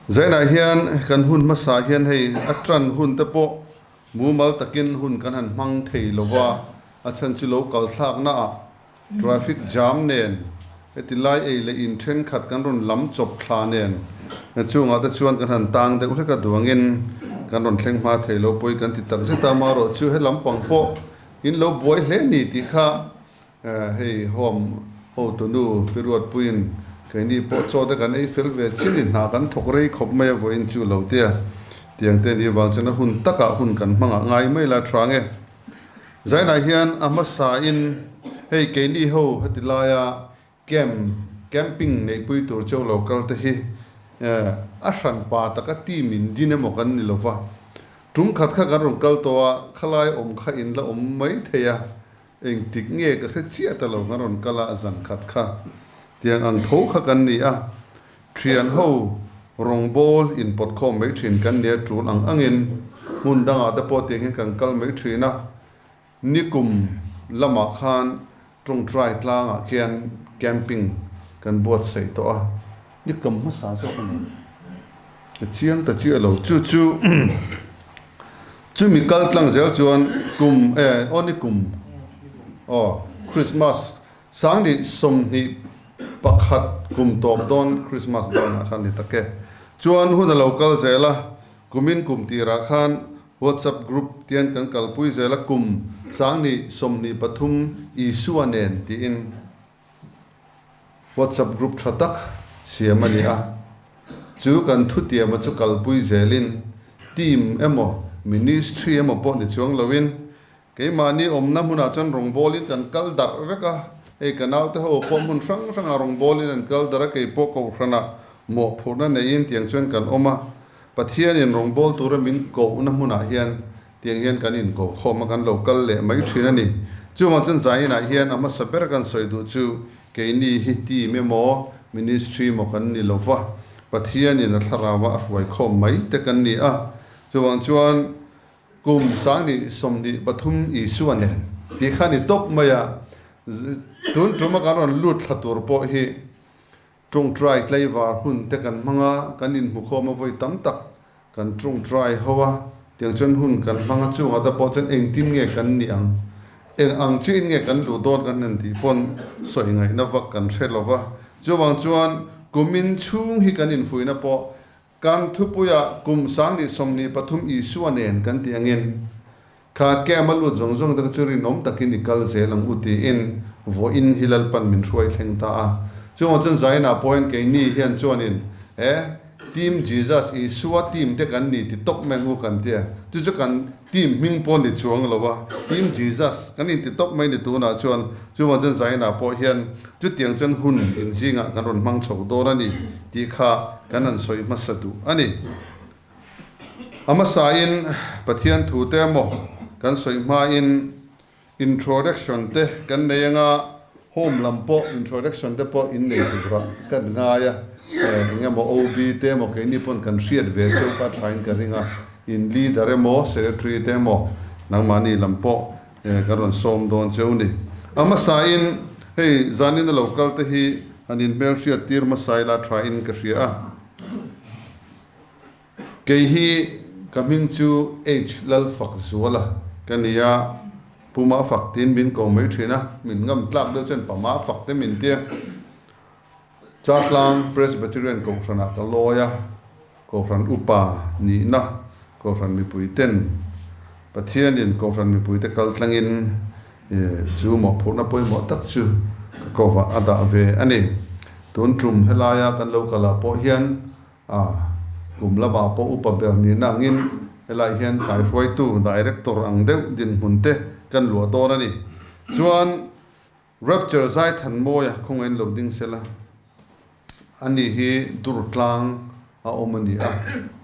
Zainah hian kan hun hmasa hian hei a tan hun te pawh mumal takin hun kan han hmang thei lova, a chhan chu lo kal thlakna ah traffic jam nen heti lai ei leh in thenkhat kan rawn lam chawp thla nen chungah te chuan kan han tang deuh hlek a duangin kan rawn thleng hma thei lo pawi kan ti tak zet a, amaherawh chu he lampang pawh in lo buai hle ni tih kha Hei home hotunu Pi Ruatpuiin keini pawh chaw te kan ei fel ve chin i hna kan thawk rei khawp mai a vawiin chu lo tia tiang te ni vang chuan a hun takah hun kan hmangah ngai mai la tha nge. Zainah hian a hmasa in hei keini ho heti laia camp camping neihpui tur cheu lo kal te hi a hran pa taka team in din emaw kan ni lova tum khat kha kan rawn kal tawh a khalai awm kha in la awm mai thei a. Engtik nge ka hre chiah ta lo kan rawn kal a zan khat kha tiang ang tho kha kan ni a, thian ho rawngbawl inpawt khawm mai thin kan nia tul ang angin hmun dangah te pawh tiang hian kan kal mai thin a, nikum lamah khan tawngtai tlangah khian camping kan buatsaih tawh a, nikum hmasa zawk a ni. Ka chiang ta chiah lo. Chu chu chumi kal tlang zel chuan kum eh aw ni kum aw Christmas sangni 21 kum tawp dawn Christmas dawn ah khan ni tak e. Chuan hun a lo kal zel a, kumin kum tirah khan WhatsApp group tian kan kalpui zel a kum sangni 23 Isua nen tiin. WhatsApp group tha tak siam a ni a, chu kan thutiama chu kalpui zelin team emaw ministry emaw pawh ni chuang loin keimahni awmna hmunah chuan rawngbawlin kan kal darh vek a, hei ka naute ho pawh hmun hrang hrangah rawngbawlin an kal darh a, kei pawh kohhranah mawhphurhna neiin tiang chuan kan awm a, Pathianin rawngbâwl tura min kohna hmunah hian Tiang hian kan inkoh khawm a, kan lo kal leh mai thin a ni. Chuvang chuan zainah hian a hmasa ber kan sawi duh chu keini hi team emaw ministry emaw kan ni lo va, Pathianin a thlarau a hruai khawm mai te kan ni a. Chuvang chuan kum 2023 Isua nen tih kha ni tawp mai a, tun tuma kan rawn lut thla tur pawh hi Tawngtai tlaivar hun te kan hmang a, kan inhmukhawm a vawi tam tak kan tawngtai ho a, tiang chuan hun kan hmang a, chungah te pawh chuan engtin nge kan nih ang, eng ang chiin nge kan luh dawn kan han tih pawn sawi ngaihna vak kan hre lo va. Chuvang chuan kumin chhung hi kan infuihna pawh kan thupuiah kum 2023 Isua nen kan tih angin Kha camp a lut zawng zawng te kha chu rinawm takin i kal zel ang u tiin vawiin hi Lalpan min hruai thleng ta a. Chungah chuan Zainah pawh hian keini hian chuanin e Team Jesus, Isua team te kan ni ti tawp mai ang u kan tia. Chu chu kan team hming pawh ni chuang lo a, Team Jesus kan inti tawp mai ni tunah chuan. Chuvang chuan Zainah pawh hian chutiang chuan hun inzingah kan rawn hmang chho dawn a ni tih kha kan han sawi hmasa duh a ni. A hmasain Pathian thu te emaw kan sawi hmain introduction te kan nei anga home lam pawh introduction te pawh in nei turah kan ngai a, eng emaw OB te emaw keini pawn kan hriat ve chauh kha a thain ka ring a, in leader emaw secretary te emaw nangmahni lam pawh kan rawn sawm dawn cheu ni. A hmasain hei zanin a lo kal te hi han inhmelhriat tir hmasa ila thain ka hria a. Kei hi ka hming chu H Lalfakzuala ka ni a, Pu Mafak tiin min ko mai thin a, min ngam tlak deuh chuan Pa Mafak te min ti a. Chatlang Presbyterian Kohhranah ka lawi a, Kohhran upa nihna Kohhran mipui ten Pathianin Kohhran mipuite kal tlangin chu mawhphurhna pawimawh tak chu ka kovah a dah ve a ni. Tun tum helaia kan lo kalah pawh hian A kum lamah pawh upa ber nihna angin helai hian kaihruaitu, director, ang deuh dinhmun te kan luah dawn a ni. Chuan Rapture Zaithanmawia khawngain lo ding sela, ani hi Durtlang a awm a ni a,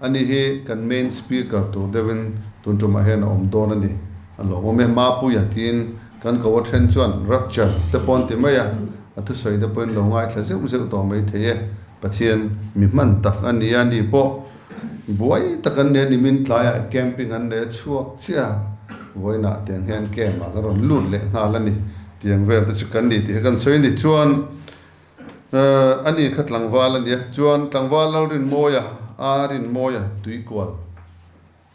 ani hi kan main speaker tur deuhin tun tumah hian a awm dawn a ni. A lawmawm e, Mapuia tiin kan ko a then chuan Rapture te pawh an ti mai a, a thusawi te pawhin lo ngaithla zeuh zeuh tawh maithei e. Pathian mi hman tak a ni a, ni pawh buai tak an nei a ni, min tlaiah camping an nei a chhuak chiah a, vawiinah tiang hian camp ah kan rawn lut leh nghal a ni, tiang vel te chu kan ni tih kha kan sawi a ni. Chuan a ni kha tlangval a ni a, chuan tlangval Lalrinmawia A Rinmawia Tuikual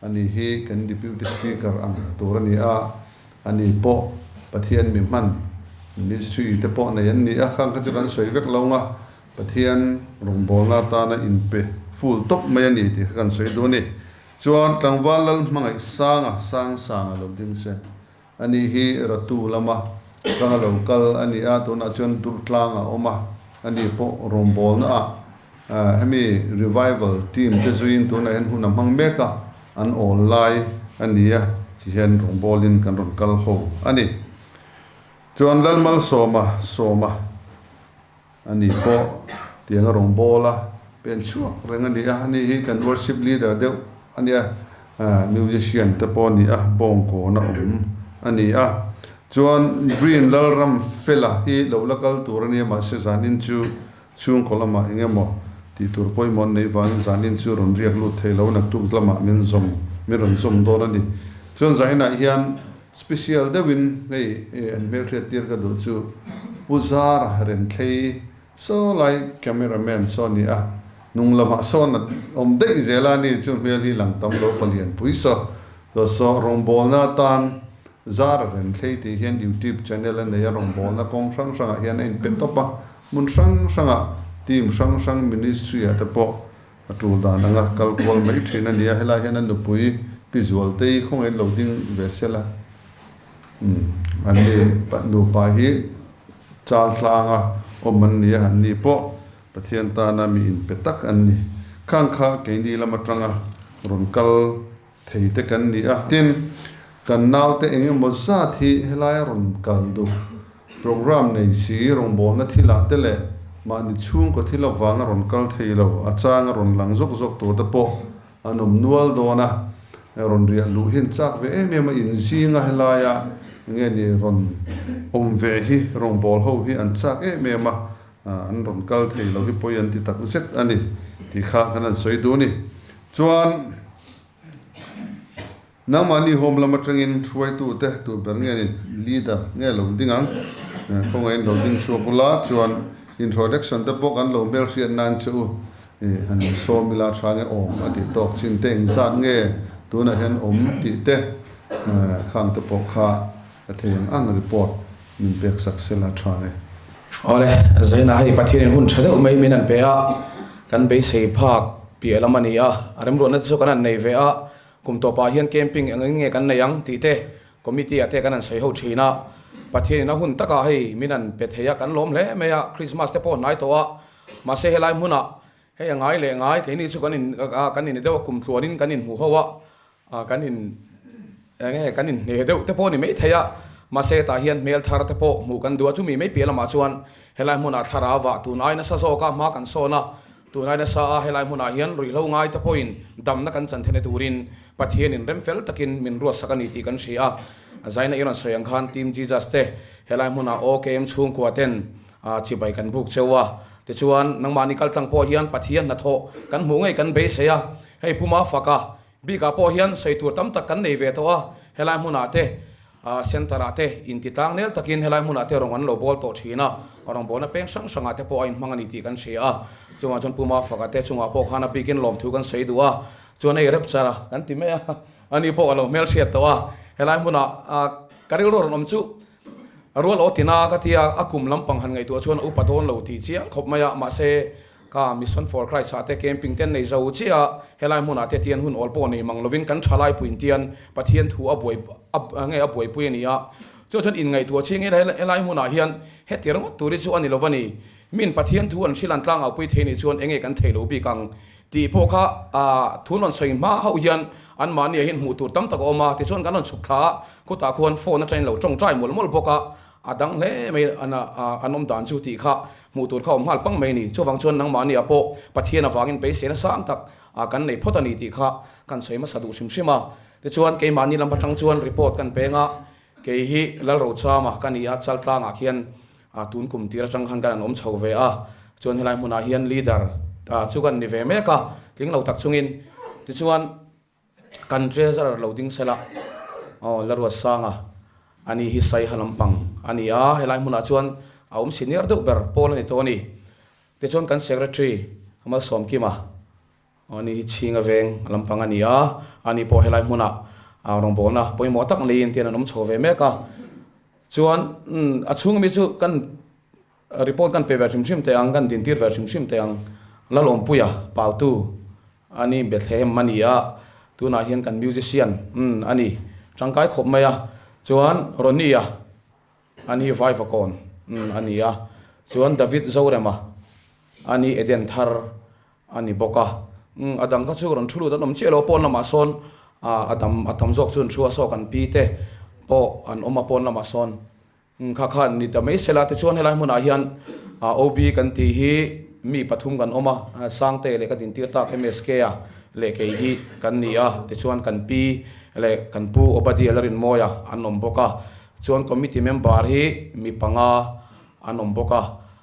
a ni hi kan Deputy Speaker ang tur a ni a, a ni pawh Pathian mi hman Ministry te pawh nei an ni a, khang kha chu kan sawi vek lo nga, Pathian rawngbawlna atana inpe full tawp mai a ni tih kha kan sawi duh a ni. Chuan tlangval lal hmangaih sanga sang sang a lo ding se. Ani hi Ratu lama tanga lo kal a ni a, tunah chuan Durtlang a awm a, ani pawh rawngbawlna ah hemi revival team te zuiin tunah hian hun a hmang mek a, an awl lai a ni a tihian rawngbawlin kan rawn kal ho a ni. Chuan Lalmalsawma sawma. Ani pawh tiang a rawn bawl a, pen chhuak reng a ni a, ani hi kan worship leader deuh a nia, musician te pawh a ni a, bawngkawn a awm a ni a. Chuan Green Lalram Fela hi lo la kal tur a nia, mahse zanin chu chhungkaw lamah eng emaw tih tur pawimawh an nei vangin zanin chu rawn riak lut thei lo, naktuk lamah min zawm, min rawn zawm dawn a ni. Chuan zaninah hian Special deuhin hei an hmelhriat tir ka duh chu Pu Zara Renthlei saw lai camera man saw a ni a, hnung lamah sawn a awm daih zel a ni chu hmel hi lang tam lo palian pui saw saw saw rawngbawlna atan Zara Renthlei tih hian YouTube channel a nei a rawngbawlna kawng hrang hrangah hian a inpe tawp a, hmun hrang hrangah team hrang hrang ministry ah te pawh A tul dan anga kal kual mai thin a ni a, helai hian a nupui Pi Zualtei khawngaih lo ding ve sela. Umm, an ni nupa hi chal tlanga awm an ni a, an ni pawh Pathian tana mi inpe tak an ni. Khang kha keini lam atanga rawn kal thei te kan ni a. Tin, kan naute eng emaw zat hi helaia rawn kal duh programme nei si, rawngbawlna thilah te leh mahni chhungkaw thil avanga rawn kal thei lo, a changa rawn lang zawk zawk tur te pawh an awm nual dawn a. Rawn riah luh hian chak ve em em a, inzinga helaia enge ni rawn awm ve hi rawngbâwl ho hi an chak em em a, an rawn kal thei lo hi pawi an ti tak zet a ni tih kha kan han sawi duh a ni. Chuan nangmahni home lam atangin hruaitute tur ber nge ni leader nge lo ding ang khawngaihin lo ding chhuak ula chuan introduction te pawh kan lo hmelhriat nan che u han sawm ila tha nge awm a tih tawk chin te engzat nge tunah hian awm tih te khang te pawh kha ka thei ang ang report min pek sak sela tha nge. Awle, Zaina hei Pathianin hun tha deuh mai min an pe a, kan beisei phak piah lam a ni a, a remruatna te chu kan han nei ve a, kum tawpah hian camping eng eng nge kan nei ang tih te committee ah te kan han sawi ho thin a, Pathianin a hun takah hei min an pe thei a, kan lawm hle mai a, Christmas te pawh hnai tawh a, mahse helai hmunah hei a ngai leh ngai keini chu kan in kan in deuh a kum tluanin kan inhmu ho a, kan in Eng nge kan inhne deuh te pawh a ni maithei a, mahse tah hian hmel thar te pawh hmuh kan duh a, chumi mai piah lamah chuan helai hmunah thlarau vah tun ai nasa zawk a hma kan sawn a, tun ai nasa a helai hmunah hian ruihhlo ngai te pawhin damna kan chan theihna turin Pathianin rem fel takin min ruatsak a ni tih kan hria a, Zaina i rawn sawi ang khan Team Jesus te helai hmunah OKM chhungkua ten chibai kan buk cheu a, tichuan nangmahni kaltlang pawh hian Pathian hnathawh kan hmuh ngei kan beisei a, hei Puma faka Bikah pawh hian sawi tur tam tak kan nei ve tawh a, helai hmunah te centre ah te inti tlang nel takin helai hmunah te rawng an lo bawl tawh thin a, rawngbawlna peng hrang hrangah te pawh a inhmang a ni tih kan hria a, chungah chuan Puma Faka te chungah pawh khan a bikin lawmthu kan sawi duh a, chuan hei rapture a kan ti mai a, ani pawh a lo hmelhriat tawh a, helai hmunah ka rilru rawn awm chu Rual aw tina ka tia a kum lampang han ngaihtuah chuan a upa dawn lo tih chiang khawp mai a, mahse ka Mission for Christ ah te camping te an nei zo chiah a, helai hmunah te tian hun awl pawh nei mang lovin kan tha laipuiin tian Pathian thu a buai a nge a buaipui a ni a, chu chuan inngaihtuah chiang ila helai hmunah hian heti ringawt tur hi chu a ni lo va ni, min Pathian thu an hrilh an tlangau pui thei nih chuan enge kan thei lo bik ang Tih pawh kha thu rawn sawi hma hauh hian anmahniah hian hmuh tur tam tak a awm a, tichuan kan rawn chhuk thla a, khutah khuan phone atangin lo tawngtai mawlh mawlh bawk a, a dang hle mai an awm dan chu tih kha hmuh tur kha a awm nghal pang mai a ni. Chuvang chuan nangmahniah pawh Pathian avangin beiseina sang tak kan nei phawt a ni tih kha kan sawi hmasa duh hrim hrim a. Tichuan keimahni lam atang chuan report kan peng a, kei hi Lalrochama ka ni a, Chaltlangah khian Tun kum tir atang khan kan an awm chho ve a, chuan helai hmunah hian leader chu kan ni ve mek a, tling lo tak chungin tichuan kan treasurer lo ding sela aw la ruat sang a, ani hi Saiha lampang a ni a, helai hmunah chuan a awm senior deuh ber pawl a ni tawh a ni. Tichuan kan secretary Malsawmkima. Ani hi chhinga veng lampang a ni a, ani pawh helai hmunah rawngbawlna pawimawh tak neiin tian an awm chho ve mek a. Chuan a chhung ami chu kan report kan pe ve hrim hrim teh ang, kan dintir ve hrim hrim teh ang. Lalawmpuia Pautu ani Bethlehem a ni a, tunah hian kan musician a ni tangkai khawp mai a. Chuan Ronnie-a Ani Vaivakawn a ni a, chuan David Zorema ani Eden thar a ni bawk a. A dang kha chu rawn thu lut an awm chiah lo, pawn lamah sawn a dam a tam zawk chu an thu a, saw kan pi te pawh an awm a pawn lamah sawn. Kha kha an ni ta mai sela, tichuan helai hmunah hian OB kan tih hi mi pathum kan awm a, Sangte leh ka dintir tak MSK a leh kei hi kan ni a, tichuan kan pi leh kan pu Obadiah Larinmawia an awm bawk a. Chuan committee member hi mi panga an awm bawk a,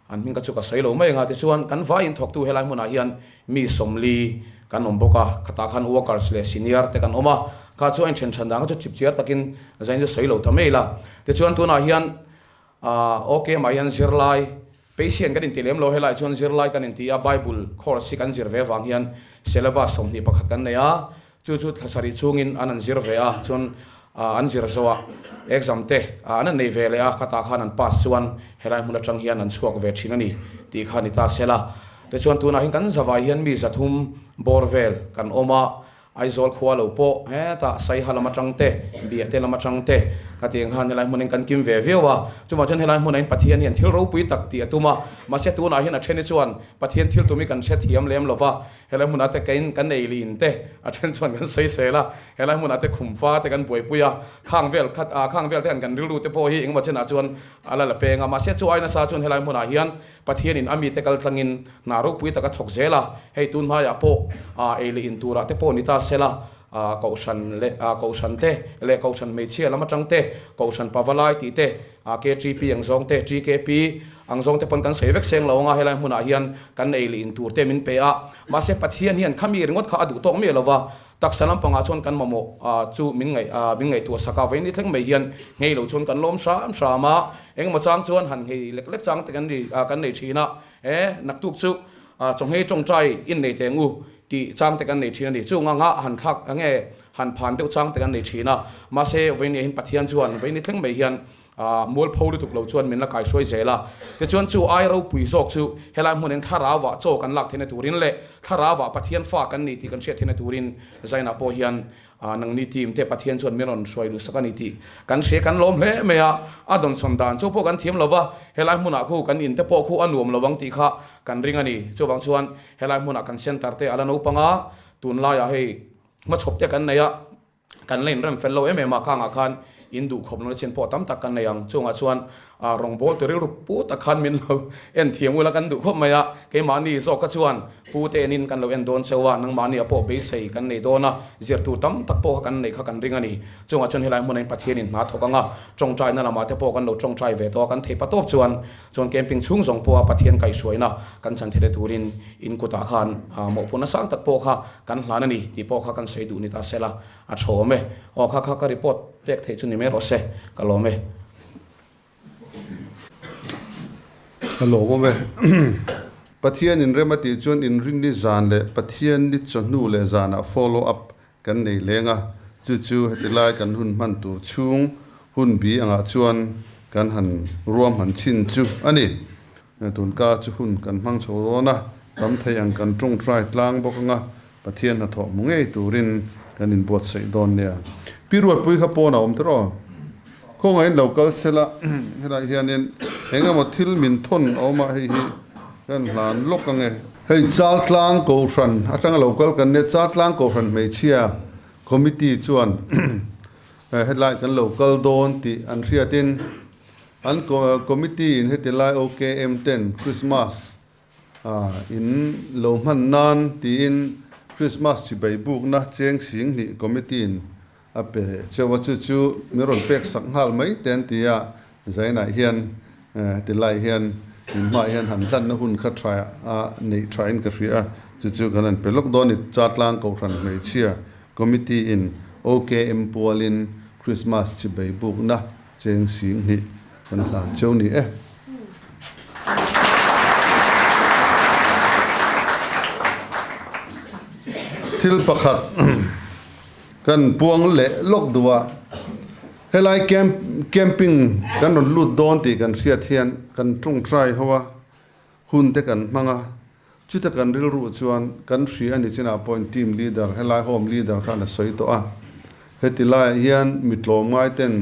an hming ka chu ka sawi lo mai ang a, tichuan kan vaiin thawktu helai hmunah hian mi 40 kan awm bawk a, khatah khan workers leh senior te kan awm a, kha chu a inthen than dan kha chu chip chiar takin zain chu sawi lo ta mai la. Tichuan tunah hian aah OKM ah hian zirlai patient kan inti lem lo, helaiah chuan zirlai kan inti a, Bible course hi kan zir ve avang hian syllabus 21 kan nei a, Chu chu thla sarih chungin an an zir ve a, chuan an zir zo a, exam te an an nei ve leh a, khatah khan an pass chuan helai hmun atang hian an chhuak ve thin a ni tih kha ni ta sela. Tichuan tunah hian kan zavai hian mi 300 bawr vel kan awm a, Aizawl khua lo pawh hetah Saiha lam atang te, Biahte lam atang te khatiang khan helai hmunin kan kim ve viau a. Chuvang chuan helai hmunah hian Pathian hian thil ropui tak tih a tum a, mahse tunah hian a then hi chuan Pathian thil tum hi kan hrethiam lem lo va, Helai hmunah te kein kan ei lin te a then chuan kan sawisel a, helai hmunah te khumfa te kan buaipui a, khang vel khat ah khang vel te han kan rilru te pawh hi engemaw chenah chuan a la la peng a, mahse chu ai nasa chuan helai hmunah hian Pathianin a mite kal tlangin hna ropui tak a thawk zel a, hei tun hmaiah pawh ei leh in turah te pawh ni ta sela, Kohhran leh Kohhran te leh Kohhran hmeichhia lam atang te, Kohhran Pavalai tih te, KTP ang zawng te, TKP ang zawng te pawn kan sawi vek seng lo anga helai hmunah hian kan ei leh in tur te min pe a. Mahse Pathian hian khami ringawt kha a duh tawk miah lo va, taksa lampangah chuan kan mamawh chu min ngaih min ngaihtuah sak a, vawiin ni thleng mai hian nghei lo chuan kan lawm hram hram a, engemaw chang chuan han nghei lek lek chang te kan ri kan nei thin a, e naktuk chu chawnghei tawngtai innei teng u tih chang te kan nei thin a ni. Chung anga han thlak nge han phan deuh chang te kan nei thin a. Mahse vawiin hian Pathian chuan vawiin ni thleng mai hian mualpho lutuk lo chuan min la kaihruai zel a. Tichuan chu ai ropui zawk chu helai hmunin thlarauah chaw kan lak theihna turin leh thlarauah Pathian fa kan ni tih kan hriat theihna turin Zainah pawh hian Nangni team te Pathian chuan min rawn hruai luh sak a ni tih kan hria kan lawm hle mai a, a dawnsawn dan chu pawh kan thiam lo va, helai hmunah khu kan in te pawh khu a nuam lo ang tih kha kan ring a ni. Chuvang chuan helai hmunah kan centre te a la naupang a, tunlaiah hei hmachhawp te kan nei a, kan la inrem fel lo em em a, khangah khan in duh khawp lohna chin pawh tam tak kan nei ang. Chungah chuan Rawngbawl ti rilru pu tak khan min lo en thiam ula kan duh khawp mai a, keimahni zawk kha chuan pu te enin kan lo en dawn cheu a, nangmahni ah pawh beisei kan nei dawn a, zir tur tam tak pawh kha kan neih kha kan ring a ni. Chungah chuan helai hmunah in Pathianin hna thawk ang a, tawngtaina lamah te pawh kan lo tawngtai ve tawh a, kan theih pa tawp chuan chuan camping chhung zawng pawha Pathian kaihhruaina kan chan theih turin in kutah khan mawhphurhna sang tak pawh kha kan hlan a ni tih pawh kha kan sawi duh ni ta sela a tha awm e. Aw kha kha ka report pek theih chu ni mai rawh se, ka lawm e. A lawm awm e. Pathian in rem a tih chuan inrinni zan leh Pathian ni chawhnu leh zanah follow up kan nei leng a, chu chu heti lai kan hun hman tur chhung hun bi angah chuan kan han ruahman chin chu a ni. Tun kar chu hun kan hmang chho dawn a, tam thei ang kan tawngtai tlang bawk anga Pathian hnathawh hmu ngei turin kan inbuatsaih dawn nia. Pi Ruatpui kha pawn a awm tiraw? Khawngaih in lo kal sela, helaiah hianin eng emaw thil min thawn a awm a, hei hi kan hlan lawk ang e. Hei Chaltlang Kohhran atanga lo kal kan nia, Chaltlang Kohhran hmeichhia committee chuan helai kan lo kal dawn tih an hriatin an committee in heti lai OKM ten Christmas In lo hman nan tiin Christmas chibai bukna cheng sing hnih committee in a pe cheu a, chu chu min rawn pek sak nghal mai te an ti a, Zainah hian heti lai hian min hmaah hian han hlanna hun kha tha a neih tha in ka hria a, chu chu kan han pe lawk dawn ni. Chatlang Kohhran Hmeichhia Committee in OKM pualin Christmas chibai bukna cheng sing hnih Kan hlan cheu ni e. Thil pakhat kan puang leh lawk duh a, helai camp camping kan rawn lut dawn tih kan hriat hian kan tawngtai ho a, hun te kan hmang a, chuta kan rilru chuan kan hria a ni chinah pawhin team leader helai home leader khan a sawi tawh a, heti laiah hian mi tlawmngai ten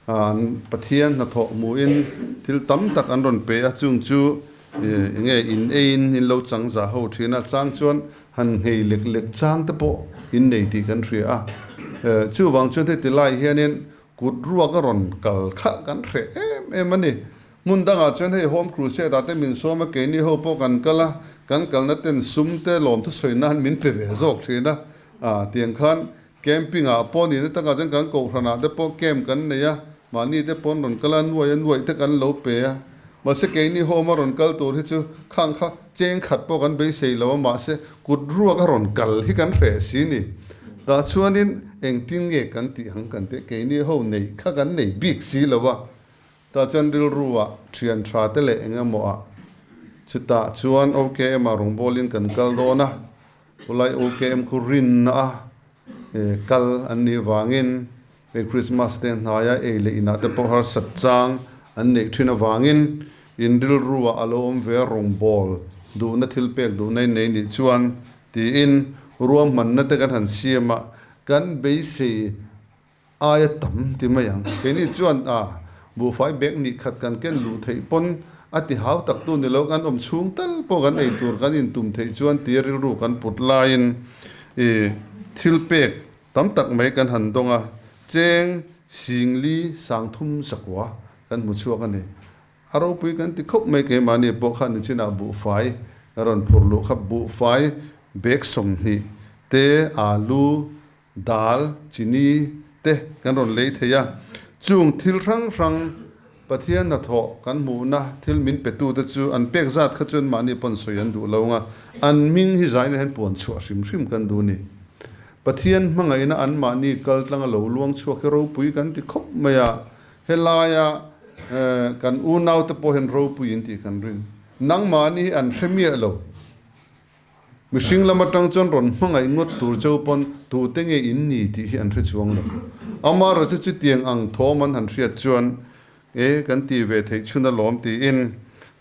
An Pathian hnathawh hmuhin thil tam tak an rawn pe a, chung chu enge in eiin in lo chang zah ho thin a, chang chuan han nghei lek lek chang te pawh in nei tih kan hria a. Chuvang chuan heti lai hianin kut ruak a rawn kal kha kan hreh em em a ni. Hmun dangah chuan hei Home Crusade ah te min sawm a, keini ho pawh kan kal a, kan kalna ten sum te lawmthu sawi nan min pe ve zawk thin a, tiang khan Camping ah pawh nihna takah chuan kan kohhran ah te pawh camp kan nei a, mahni te pawn rawn kal a, nuai a nuaih te kan lo pe a. Mahse keini home a rawn kal tur hi chu khang kha cheng khat pawh kan beisei lo a, mahse kut ruak a rawn kal hi kan hreh si ni. Tah chuanin engtin nge kan tih ang kan tih keini ho neih kha kan nei bik si lo a. Tah chuan rilru ah thian tha te leh eng emaw ah chutah chuan OKM ah rawngbawlin kan kal dawn a. Khulai OKM khu rinna a kal an nih vangin hei Christmas te hnaia ei leh inah te pawh harsat chang an neih thin avangin in rilru ah a lo awm ve a rawngbawl duhna thil pek duhna in nei nih chuan tiin ruahmanna te kan han siam a kan beisei Aia tam ti mai ang. Keini chuan a buhfai bag nih khat kan ken luh theih pawn a ti hau tak tu ni lo kan awm chhung tal pawh kan ei tur kan intum theih chuan tia rilru kan put laiin i thil pek tam tak mai kan han dawng a, cheng singli sangthum zakua kan hmu chhuak a ni. A ropui kan ti khawp mai keimahni pawh khan nichinah buhfai ka rawn phur luh kha buhfai bag 20 te alu Dal, chini te kan rawn lei thei a, chung thil hrang hrang Pathian hnathawh kan hmuhna thil min petute chu an pek zat kha chuan mahni pawn sawi an duh lo nga, an hming hi zaina hian puan chhuah hrim hrim kan duh ni. Pathian hmangaihna an mahni kal tlanga lo luang chhuak hi ropui kan ti khawp mai a, helaia kan unaute pawh hian ropui in tih kan ring. Nangmahni hi an hre miah lo. Mihring lam atang chuan rawn hmangaih ngawt tur cheu pawn tute nge in ni tih hi an hre chuang lo. Amaherawhchu chu chutiang ang thawm an han hriat chuan e kan ti ve theih chhun alawm tiin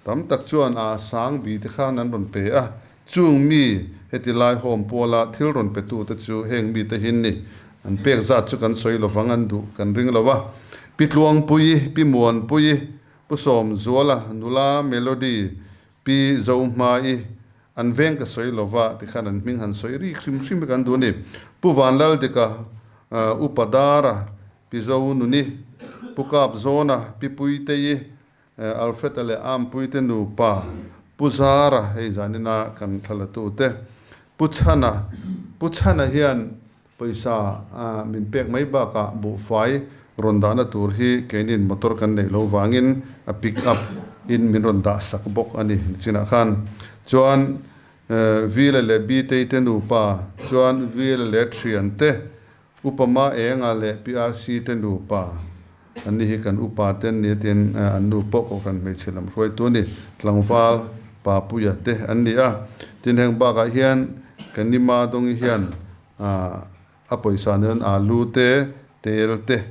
tam tak chuan a sang bi te khan an rawn pe a. Chung mi heti lai home puala thil rawn pe tute chu heng mite hin ni. An pek zat chu kan sawi lovang an duh kan ring lo a. Pi Tluangpuii, Pi Muanpuii, Pu Sawmzuala, Nula Melody, Pi Zohmai, an veng ka sawi lova tikhan an hming han sawi rik hrim hrim hi kan duh a ni. Pu Vanlaldika, Upa Dara, Pi Zonuni, Pu Kapzawna, Pi Puitei, Alfred-a leh Ampuite nupa, Pu Zara, hei zanina kan thlalatute, Pu Chhana, Pu Chhana hian Pawisa min pek mai bakah buhfai rawn dahna tur hi keinin motor kan neih lo vangin a pick up in min rawn dah sak bawk a ni nichinah khan. Chuan Vila leh Bitei te nupa chuan Vila leh thian te Upa Ma Enga leh PRC te nupa an ni hi kan upa te an ni a tin an nu pawh Kohhran hmeichhe lam hruaitu a ni tlangval Papuia te an ni a. Tin heng bakah hian kan ni Ma Dawngi hian A pawisa nen alu te, tel te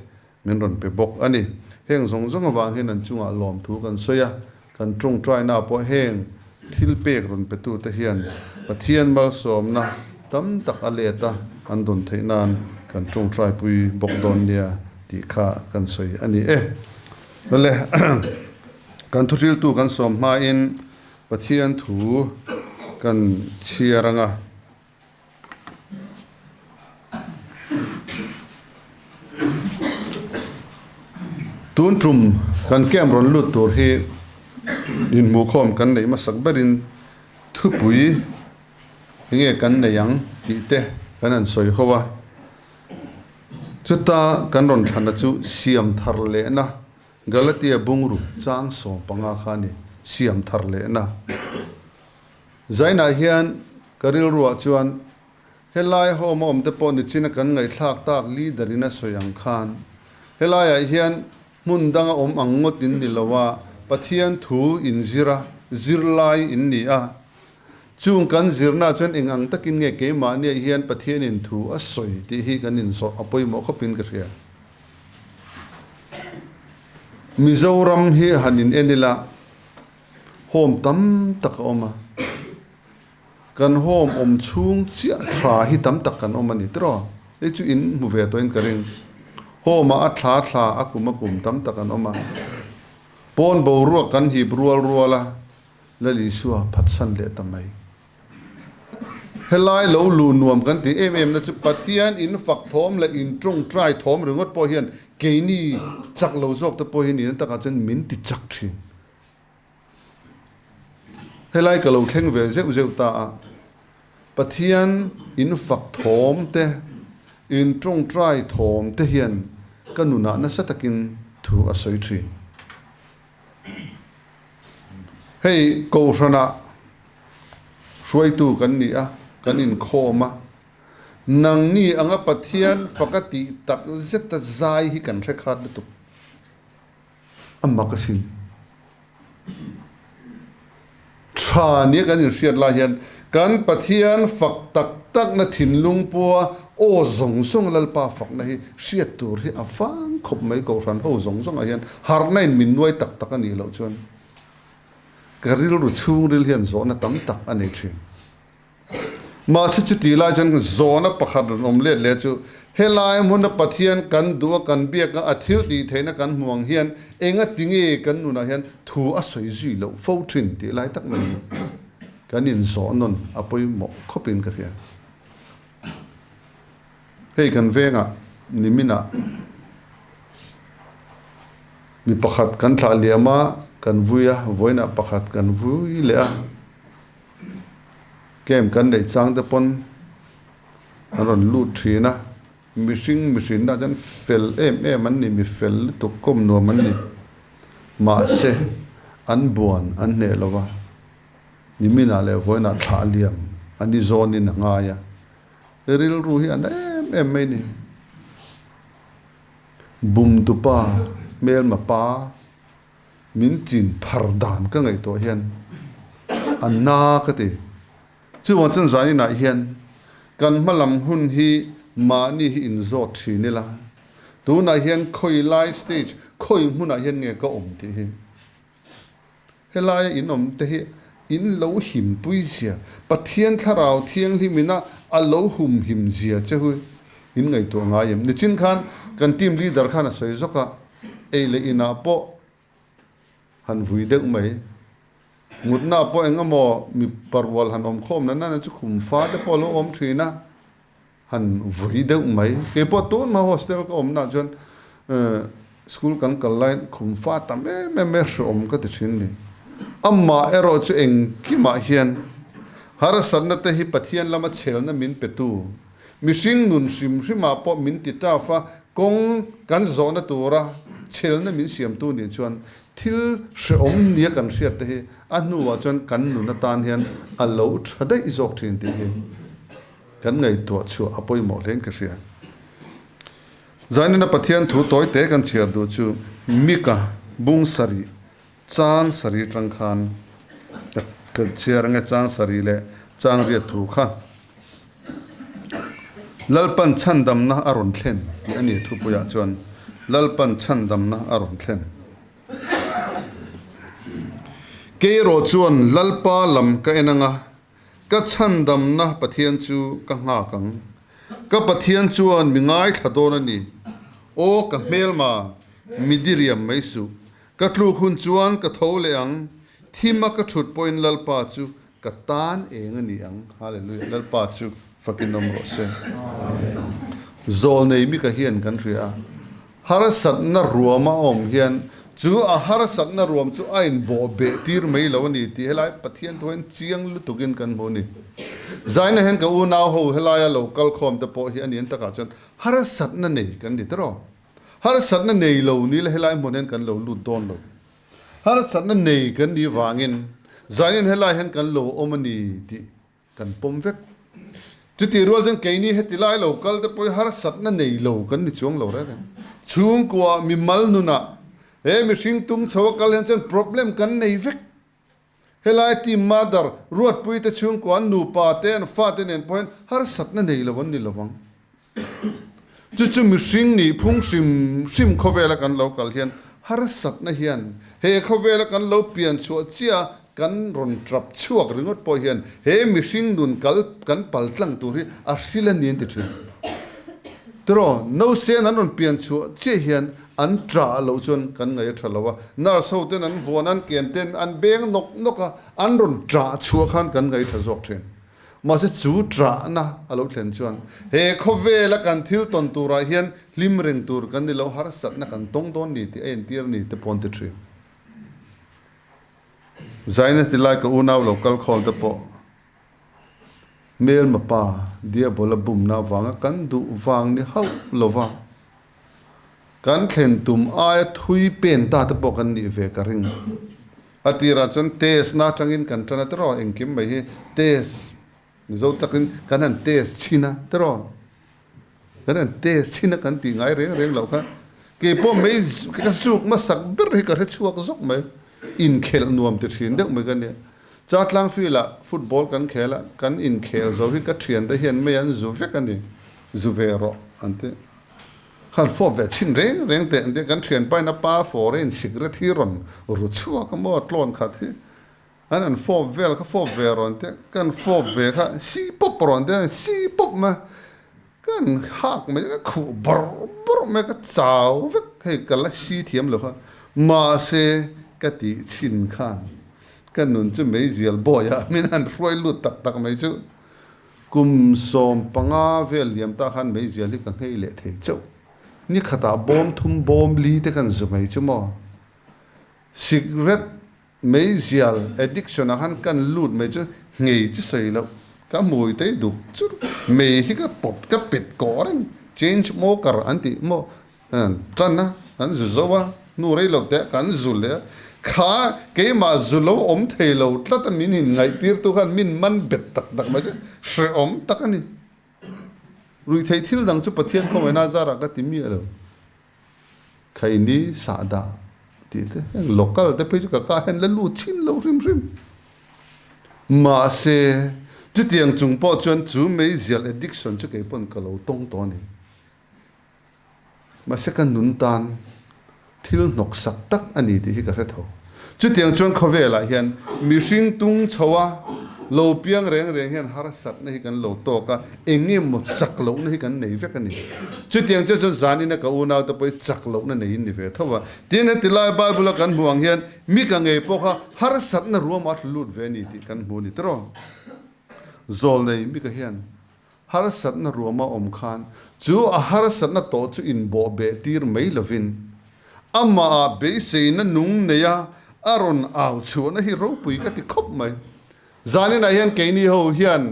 min rawn pe bawk a ni. Heng zawng zawng avang hian an chungah lawmthu kan sawi a, kan tawngtaina pawh heng thil pek rawn petute hian Pathian malsawmna tam tak a let a, an dawn theih nan kan tawngtaipui bawk dawn nia tih kha kan sawi a ni e. Awle, kan thuhriltu kan sawm hmain Pathian thu kan chhiar ang a. Tun tum kan camp rawn lut tur hi inhmuhkhawm kan neih hmasak berin thupui enge kan nei ang tih te kan han sawi ho a. Chuta kan rawn thlanna chu siam thar lehna Galatia bungruk chang 15 kha a ni, siam thar lehna. Zainah hian ka rilruah chuan helai home a awmte pawh nichina kan ngaihthlak tak leader in a sawi ang khan helaiah hian hmun danga awm ang ngawt in ni lo a, Pathian thu in zir a, zirlai in ni a. Chung kan zirna chuan eng ang takin nge keimahniah hian Pathianin thu a sawi tih hi kan inzawh a pawimawh khawpin ka hria. Mizoram hi han in en ila home tam tak a awm a, kan home awm chhung chiah tha hi tam tak kan awm a ni tiraw? Hei chu in hmu ve tawhin ka ring. Home ah a thla thla a kum a kum tam tak an awm a, pawn boruak kan hip rual rual a, Lal Isua phatsan leh ta mai. Helai lo lu nuam kan tih em em na chu Pathian in fak thawm leh in tawngtai thawm ringawt pawh hian keini chak lo zawk te pawh hi nihna takah chuan min ti chak thin. Helai ka lo thleng ve zeuh zeuh ta a, Pathian in fak thawm te, in tawngtai thawm te hian ka nunah nasa takin thu a sawi thin. Hei Kohhranah hruaitu kan ni a, kan inkhawm a, nangni anga Pathian faka tih tak zeta zai hi kan hre khat lutuk. A mak asin. Tha nia kan inhriat lai hian kan Pathian fak tak takna thinlung pua aw zawng zawng Lalpa fakna hi hriat tur hi a vang khawp mai Kohhran ho zawng zawngah hian harhna in min nuai tak tak a nih loh chuan ka rilru chhungril hian zawhna tam tak a nei thin. Mahse chutih lai chuan zawhna pakhat rawn awm let leh chu helai hmuna Pathian kan duh a kan biak a, a thil tih theihna kan hmu ang hian enga tinge kan nunah hian thu a sawi zui loh fo thin tih lai tak mai hi kan inzawh nawn a pawimawh khawpin ka hria. Hei kan vengah niminah mi pakhat kan thlah liam a, kan vui a, vawiinah pakhat kan vui leh a. Camp kan neih chang te pawn an rawn lut thin a, mihring mihrinna chuan fel em em an ni, mi fel lutuk kawm nuam an ni. Mahse an buan an hneh lo va, niminah leh vawiinah thlah liam a ni zawnin a ngai a, rilru hi a na em em mai ni. Bumtupa hmelma pa. Min chin phar dan ka ngaihtuah hian a na ka ti. Chuvang chuan zan inah hian kan hma lam hun hi mahni hi inzawt thin ila, tunah hian khawi lai stage, khawi hmunah hian nge ka awm tih hi. Helaia in awm te hi in lo himpui zia, Pathian Thlarau Thianghlim ina a lo humhim zia che hu in ngaihtuah ngai em? Nichin khan kan team leader khan a sawi zawk a. Ei leh inah pawh han vui deuh mai. Mutnaah pawh eng emaw mi parual han awm khawm na nana chu khum fa te pawh a lo awm thin a, han vui deuh mai. Kei pawh tun hma hostel ka awmnaah chuan school kan kal laiin khum fa tam em em mai a hreawm ka ti thin ni. Amah erawh chu engkimah hian harsatna te hi Pathian lama chhelna min petu Mihring nun hrim hrimah pawh min ti tough a, kawng kan zawhna tura chhelna min siamtu nih chuan thil hrehawm nia kan hriat te hi a hnuah chuan kan nun atan hian a lo tha daih zawk thin tih hi kan ngaihtuah chhuah a pawimawh hlein ka hria. Zainina Pathian thu tawi te kan chhiar duh chu Mika bung sarih chang sarih atang khan ka chhiar ange chang sarih leh chang riat thu kha. Lalpan chhandamna a rawn thlen tih a ni thupuiah chuan Lalpan chhandamna a rawn thlen. Kei erawh chuan Lalpa lam ka en anga, ka chhandamna Pathian chu ka nghak ang. Ka Pathian chuan mi ngaithla dawn a ni. Aw ka hmelma, mi diriam mai suh. Ka tluk hun chuan ka tho leh ang, thima ka thut pawhin Lalpa chu Ka tan eng a ni ang? Hallelujah! Lalpa chu fakin awm rawh se. Zawlnei mika hian kan hria a, harsatna ruam a awm hian chu a harsatna ruam chu a inbawh beh tir mai lo a ni tih helai Pathian thu hian chiang lutukin kan hmu a ni. Zaina hian ka unau ho helaia lo kal khawm te pawh hi a ni an takah chuan harsatna nei kan ni tiraw? Harsatna nei lo ni la helai hmun hian kan lo lut dawn lo. Harsatna nei kan nih vangin zanin helai hian kan lo awm a ni tih kan pawm vek. Chutih rual chuan keini heti lai lo kal te pawh hi harsatna nei lo kan ni chuang lo reng reng. Chhungkua mimal nunah he mihring tung chho a kal hian chuan problem kan nei vek. Helai team mother Ruatpui te chhungkua an nupa te an fate nen pawh hian harsatna nei lo an ni lovang. Chu chu mihring nih phung hrim hrim khawvela kan lo kal hian harsatna hian he khawvela kan lo pian chhuah chiah a kan rawn tap chhuak ringawt pawh hian he mihring nun kal kan pal tlang tur hi a hril a ni an ti thin. Tiraw, nausen an rawn pian chhuah chiah hian an tah loh chuan kan ngaih a tha lo a, nurse ho ten an vuan an ken ten an beng nawk nawk a, an rawn tah chhuah khan kan ngaih tha zawk thin. Mahse chu tahna a lo thlen chuan he khawvela kan thil tawn turah hian hlim reng tur kan ni lo, harsatna kan tawng dawn ni tih a entir a ni te pawh an ti thin. Zaina ti lai ka unau lo kal khawl te pawh Hmelma pa Diabola bumna avanga kan duh vang ni hauh lova kan thlen tum aia thui pen ta te pawh kan nih ve ka ring. A tirah chuan test na atangin kan tan a tiraw engkim mai hi test Mizo takin kan han test chhin a tiraw. Kan han test chhin a kan tih ngai reng reng loh kha keipawh mai ka zuk hmasak ber hi ka hre chhuak zawk mai. Inkhelh nuam ti thin deuh mai ka nia. Chatlang field ah football kan khel a, kan inkhel zo hi ka thiante hian mei an zu vek a ni, zu ve rawh an ti. Khan fawp ve chhin reng reng teh an ti a, kan thianpain a pa foreign cigarette hi rawn ru chhuak a maw tlawn khat hi. An an fawp vel kha fawp ve rawn te, kan fawp ve kha si pawp rawn te, si pawp mai kan hak mai ka khuh bawrh bawrh mai ka chau vek hei ka la si thiam lo kha mahse ka tih chhin khan ka nun chu meizial bawi ah min han hruai lut tak tak mai chu kum 15 vel liam ta khan meizial hi ka nghei leh thei chauh ni khatah bawm thum bawm li te kan zu mai chu maw cigarette Meizial addiction ah khan kan lut mai chu nghei chu sawi loh ka hmui te duk chur mei hi ka pawt ka pet kawh reng change smoker an tih maw tan a kan zu zo a hnu rei lo te kan zu leh a kha keimah zu lo awm thei lo tlat a min in ngaih tir tu khan min man bet tak tak mai chu hrehawm tak a ni ruihtheih thil dang chu Pathian khawngaihna zarah ka ti miah lo. Khaini sahdah tih te heng local te phei chu ka kah hian la lut chin lo hrim hrim. Mahse chutiang chung pawh chuan chu meizial addiction chu kei pawn ka lo tawng tawh a ni. Mahse ka nun tan thil hnawksak tak a ni tih hi ka hre tho. Chutiang chuan khawvelah hian mihring tung chho a, lo piang reng reng hian harsatna hi kan lo tawk a, eng nge maw chak lohna hi kan nei vek a ni. Chutiang chiah chuan zanina ka unaute pawh hi chak lohna neiin ni ve tho a. Tin, heti lai Bible-a kan hmuh ang hian mi ka ngei pawh kha harsatna ruama a tlu lut ve a ni tih kan hmu a ni tiraw? Zawlnei mi ka hian Harsatna ruama awm khan chu a harsatna tawh chu inbawhbeh tir mai lovin, amahah beiseina nung neia a rawn au chhuahna hi ropui ka ti khawp mai. Zaninah hian keini ho hian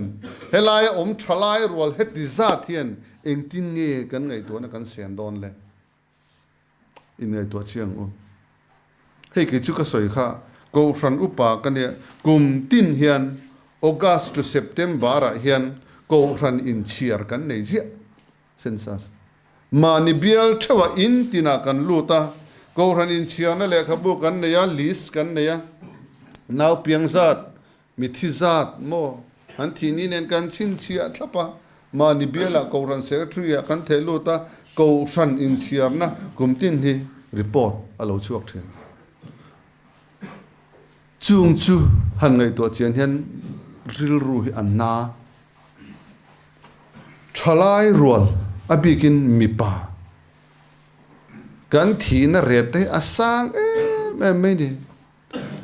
helaia awm tha lai rual heti zat hian engtin nge kan ngaihtuahna kan sen dawn le? Inngaihtuah chiang u. Hei kei chu ka sawi kha Kohhran upa ka nia, kum tin hian August to September ah hian Kohhran inchhiar kan nei ziah, census. Mahni bial theuhah in tinah kan lut a, Kohhran inchhiarna lehkhabu kan nei a, list kan nei a, nau piang zat, Mithi zat maw? An thih ni nen kan chhinchhiah thlap a, mahni bialah Kohhran Secretary ah kan theh lut a, Kohhran inchhiarna kum tin hi report a lo chhuak thin. Chung chu han ngaihtuah chian hian rilru hi a na. Thalai rual a bikin mipa kan thihna rate te hi a sang em em mai ni.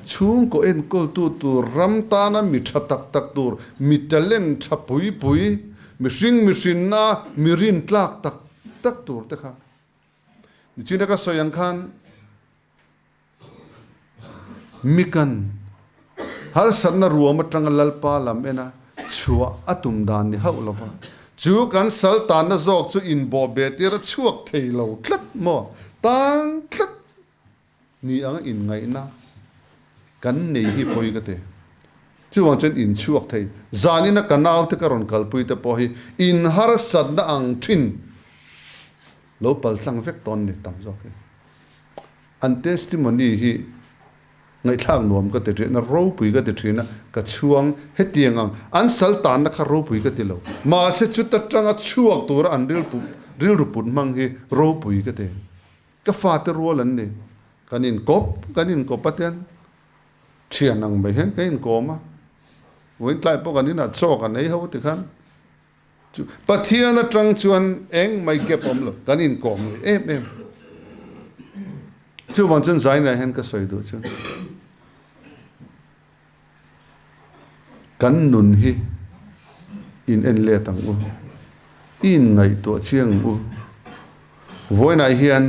Chhungkaw enkawltu tur, ram tana mi tha tak tak tur, mi talent tha pui pui, mihring mihrinna mi rintlak tak tak tur te kha nichina ka sawi ang khan mi kan harsatna ruam atanga Lalpa lam ena chhuah a tum dan ni hauh lova, chu kan sal tanna zawk chu inbawhbeh tir a chhuak thei lo tlat maw? Tang tlat Ni anga inngaihna kan nei hi pawi ka ti. Chuvang chuan in chhuak thei. Zanina ka naute ka rawn kalpui te pawh hi in harsatna ang thin lo paltlang vek tawn ni tam zawk hi. An testimony hi. Ngaihthlak nuam ka ti thin a, ropui ka ti thin a, ka chhuang hetiang ang an sal tanna kha ropui ka ti lo. Mahse chuta tanga chhuak tura an rilru put hmang hi ropui ka ti. Ka fate rual an ni. Kan inkawp, kan inkawp a tian thian ang mai hian ka inkawm a. Vawiin tlai pawh kan inah chaw kan ei ho ti khan Chu Pathian atang chuan eng mai gap awm lo, kan inkawm ngei em em. Chuvang chuan zainah hian ka sawi duh chu kan nun hi in en let ang u, i inngaihtuah chiang ang u. Vawiinah hian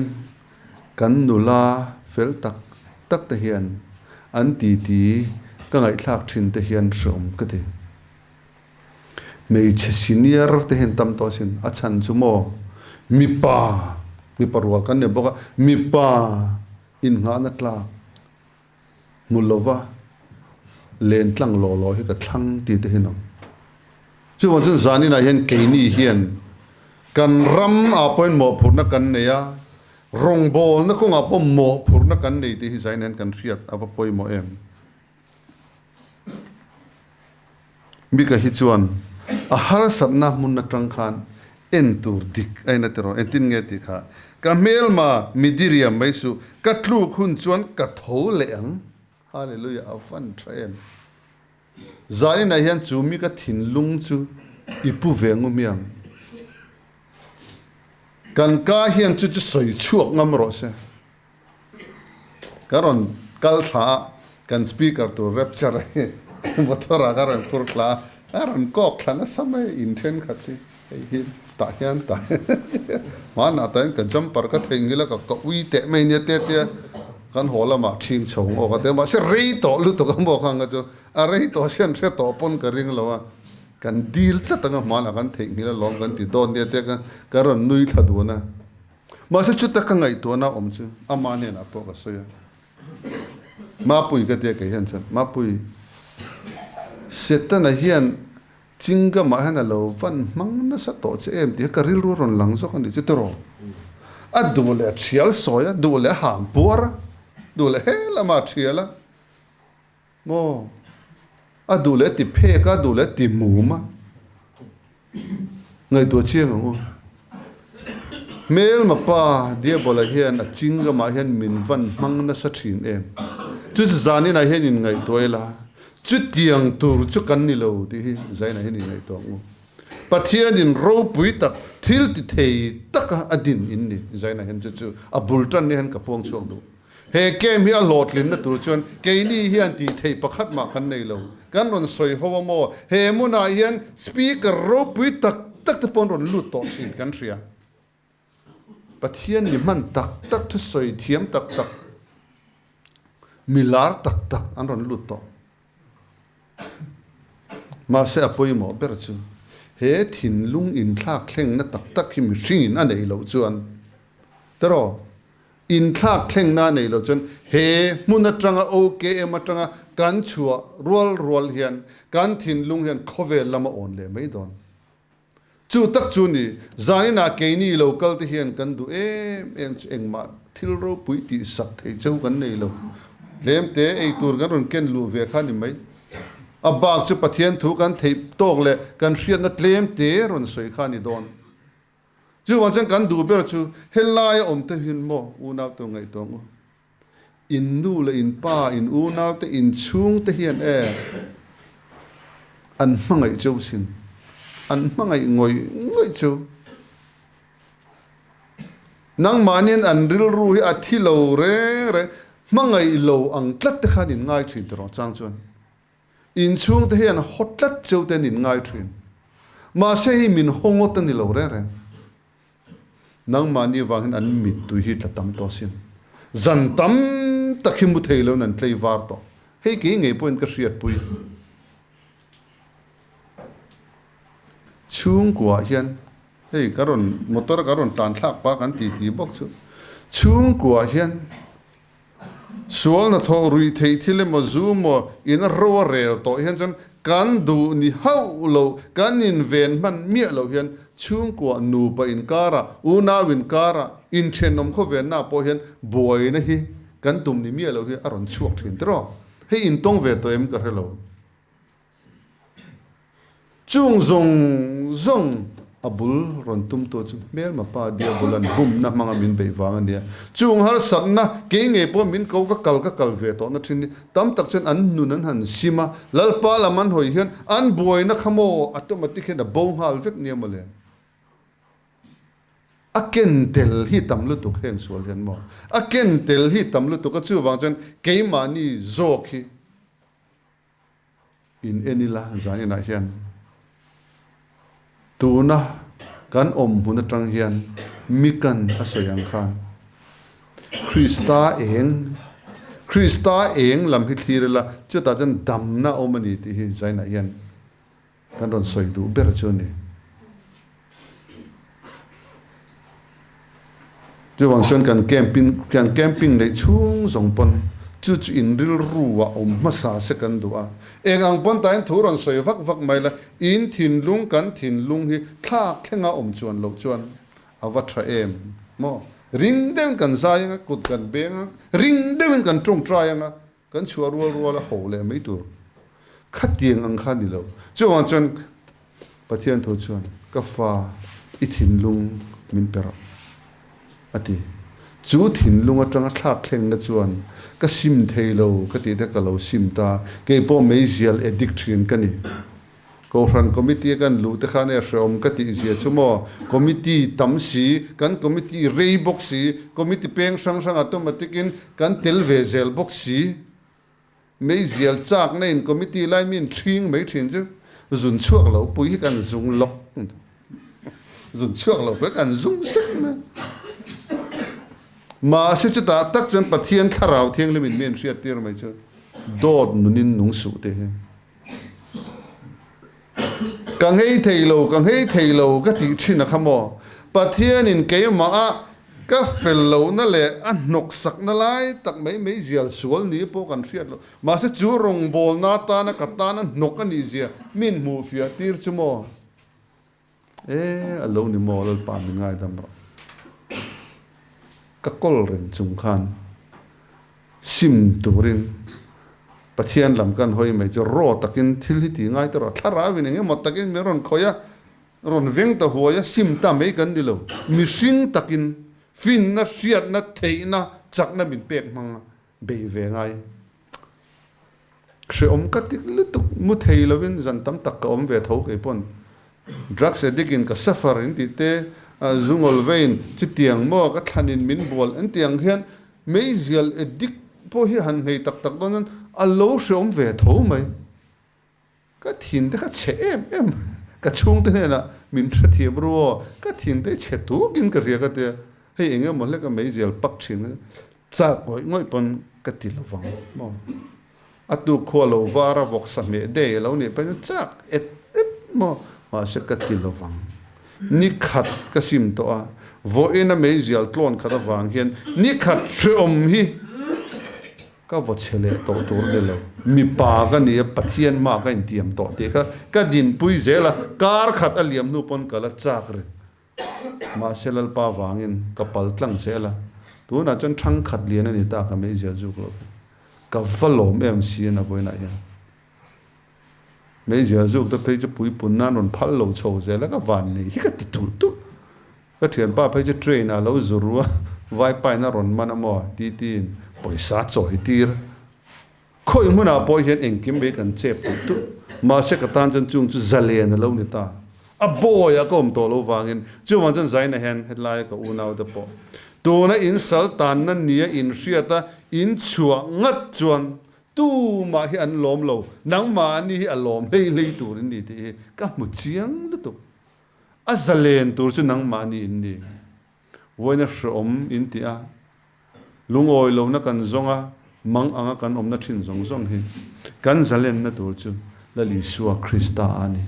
kan nula fel tak tak te hian an titi ka ngaihthlak thin te hian hreawm ka ti. Hmeichhe senior te hian tam tawh asin, a chhan chu maw mipa, mipa rual kan ni bawk a, mipa innghahna tlak hmu lova len tlang law law hi ka thlang ti te hi an awm. Chuvang chuan zaninah hian keini hian kan ram ah pawhin mawhphurhna kan nei a, rawngbawlna kawngah pawh mawhphurhna kan nei tih hi zanin hian kan hriat a va pawimawh em. Mika hi chuan a harsatna hmun atang khan en tur dik a in a ti rawh. Engtin nge tih kha, Ka hmelma mi diriam mai suh, ka tluk hun chuan ka tho leh ang. Hallelujah, a van tha em! Zaninah hian chu Mika thinlung chu i pu ve ngu miang. Kan ka hian chu chu sawi chhuak ngam rawh se. Ka rawn kal thla a, kan speaker tur rapture hi motor ah ka rawn phur thla a, a rawn kawk thla nasa mai a, in thenkhat hi hei hi tah hian tah hian hmanah tah hian ka jumper ka theihnghilh a, ka ka ui teh mai nia te tia kan haw lamah ṭhing chho ang aw ka ti a, mahse rei tawh lutuk a maw khang kha chu a rei tawh sian hre tawh pawn ka ring lo a, kan dil tlat ang a hmanah kan theihnghilh alawm kan ti dawn nia te ka rawn nui thla dun a. Mahse chuta ka ngaihtuahna awm chu ama hnenah pawh ka sawi a, Mapui ka tia kei hian chuan, Mapui, Setana hian Chingamah hian a lo van hmang nasa tawh che em tih kha ka rilru a rawn lang zawk a nih chu tiraw? A duh leh a thial sawi a, duh leh a ham puar a, duh leh he lamah a thial a, maw? A duh leh a ti phek a, a duh leh a ti mum a. Ngaihtuah chiang ang u. Hmelma pa Diabola hian a ching ramah hian min van hmang nasa thin em? Chu chu zaninah hian in ngaihtuah ila, chutiang tur chu kan ni lo tih hi zainah hian in ngaihtuah ang u. Pathianin ropui tak, thil ti thei taka a din in ni zainah hian chu chu a bul tan hian ka puang chhuak duh. He camp hi a hlawhtlinna tur chuan keini hian tih theih pakhat mah kan nei lo. Kan rawn sawi ho a maw? He hmunah hian Speaker ropui tak tak te pawh an rawn lut tawh thin kan hria. Pathian mi hman tak tak, thusawi thiam tak tak, mi lar tak tak an rawn lut tawh. Mahse a pawimawh ber chu he thinlung inthlak thlengna tak tak hi mihringin a neih loh chuan teraw Inthlak thlengna nei lo chuan he hmun atanga OKM atanga kan chhuah rual rual hian kan thinlung hian khawvel lam a awn leh mai dawn. Chu tak chu ni, zaninah keini lo kal te hian kan duh em em chu engmah thil ropui tih sak theih cheu kan nei lo. Tlemte ei tur kan rawn ken luh ve kha ni mai. A bak chu Pathian thu kan theih tawk leh kan hriatna tlemte rawn sawi kha ni dawn. Chuvang chuan kan duh ber chu helaia awm te hian maw unau te ngaihtuah ang u. In nu leh in pa, in unau te, in chhung te hian e an hmangaih cheu sin. An hmangaih ngawih ngawih cheu. Nangmahniin an rilru hi a thi lo reng reng, hmangaih lo ang tlat te khan in ngai thin tiraw chang chuan. Inchhungte hian haw tlat cheu te an inngai thin. Mahse hei min haw ngawt a ni lo reng reng. Nangmahni vangin an mittui hi tla tam tawh asin. Zan tam tak hi mu thei loin an tlei var tawh. Hei kei ngei pawhin ka hriatpui. Chhungkuaah hian hei ka rawn motor ka rawn tlan thlak pah kan titi bawk chu. Chhungkuaah hian Sual hnathawh ruih theih thil emaw zu maw in a ro a rel tawh hian chuan kan duh ni hauh lo, kan inven hman miah loh hian chhungkua nupa inkara, unau inkara, inthenawm khawvenna pawh hian buaina hi Kan tum ni miah lo hi a rawn chhuak thin tiraw? Hei intawng ve tawh em ka hre lo. Chung zawng zawng a bul rawn tumtu chu hmelma pa Diabolan bumna hmanga min beih vang a nia. Chung harsatna kei ngei pawh min ko ka kal ka kal ve tawhna thin hi tam tak chuan an nun an han sim a, Lalpa lam an hawi hian an buaina kha maw automatic hian a bo nghal vek nia mawle. A ken tel hi tam lutuk heng sual hian maw a ken tel hi tam lutuk a chuvang chuan keimahni zawk hi In en ila zan inah hian tuna kan awm hmun atang hian mikan a sawi ang khan Krista eng Krista eng lam hi thlir ila chutah chuan damna a awm a ni tih hi zainah hian kan rawn sawi duh ber chu a ni. Chuvang chuan kan camping kan camping neih chhung zawng pawn chu chu in rilru ah awm hmasa se kan duh a. Eng ang pawn tain thu rawn sawi vak vak mai la, in thinlung kan thinlung hi thlak thlenga awm chuan loh chuan a va tha em maw? Ring deuhin kan zai anga, kut kan beng a, ring deuhin kan tawngtai anga, Kan chhuah rual rual a ho leh mai tur khatiang ang kha ni lo. Chuvang chuan Pathian tho chuan ka fa i thinlung min pe rawh a ti. Chu thinlung atanga thlak thlengna chuan ka sim thei lo ka tih te ka lo sim ta. Kei pawh meizial addict thin ka ni. Kohhran committee a kan luh te khan e hreawm ka tih zia chu maw, committee tam si, kan committee rei bawk si, committee peng hrang hrang automatic in kan tel ve zel bawk si, meizial chak na in committee lai mi in thing mai thin chu zun chhuak lo pui hi kan zung lawk, zun chhuak lo pui kan zung sek mai. Mahse chutah tak chuan Pathian thlarau thianghlim in mi an hriat tir mai chu dawt nun in nung suh te hi. Ka nghei thei lo, ka nghei thei lo ka tih thin a kha maw? Pathianin keimah a ka fel lohna leh a hnawksakna lai tak mai mai zial sual ni pawh kan hriat lo. Mahse chu rawngbawlna atana ka tana hnawk a nih zia min hmuhfiah tir chu maw? E, a lo ni maw Lalpa min ngaidam rawh. Ka kawl reng chung khan sim turin Pathian lam kan hawi mai chu raw takin thil hi ti ngai ta rawh. Thlarauin eng emaw takin min rawn khawih a, rawn veng ta huai a, sim ta mai kan ni lo. Mihring takin finna, hriatna, theihna, chakna min pek hmang a bei ve ngai. Hreawm ka ti lutuk, mu thei lovin zan tam tak ka awm ve tho kei pawn. Drugs addict in ka suffer in tih te, zungawl vein chutiang maw ka thlan in min bual an tih ang hian meizial addict pawh hi han nghei tak tak dawn chuan a lo hreawm ve tho mai. Ka thin te kha chhe em em, ka chhungte hnenah min hrethiam ru aw, ka thin te hi chhe tukin ka hria ka tia, hei eng emaw hlek a meizial pak thin chak ngawih ngawih pawn ka ti lo vang maw. A tuk khua lo var a vawk sa hmeh dei a lo nih pahin chak et et maw, mahse ka ti lo vang. Ni khat ka sim tawh a, vawiin a meizial tlawn khat avang hian ni khat hreawm hi Ka vaw chhe leh tawh tur ni lo. Mipa ka ni a, Pathian hma ka intiam tawh tih kha ka dinpui zel a, kar khat a liam hnu pawn ka la chak reng. Mahse Lalpa vangin ka pal tlang zel a, tunah chuan thang khat lian a ni ta ka meizial zuk lo hi. Ka va lawm em si a na vawiinah hian. Meizial zuk te phei chu puipun nan rawn phal lo chho zel a, ka van nei hi ka ti tulh tulh. Ka thianpa phei chu train ah lo zu ru a, vaipain a rawn man a maw ti tiin pawisa chawi tir. Khawi hmunah pawh hian engkim mai kan chep tulh tulh. Mahse ka tan chuan chung chu zalen a lo ni ta. A bawi ah ka awm tawh lo vangin chuvang chuan Zaina hian hetilaia ka unau te pawh tuna in sal tanna nia in hriat a in chhuah ngat chuan tumah hi an lawm lo, nangmahni hi a lawm hlei hlei tur in ni tih hi ka hmu chiang lutuk. A zalen tur chu nangmahni in ni. Vawiina hreawm in ti a, lungawi lohna kan zawng a, mang anga kan awmna thin zawng zawng hi kan zalenna tur chu Lal Isua Krista a ni.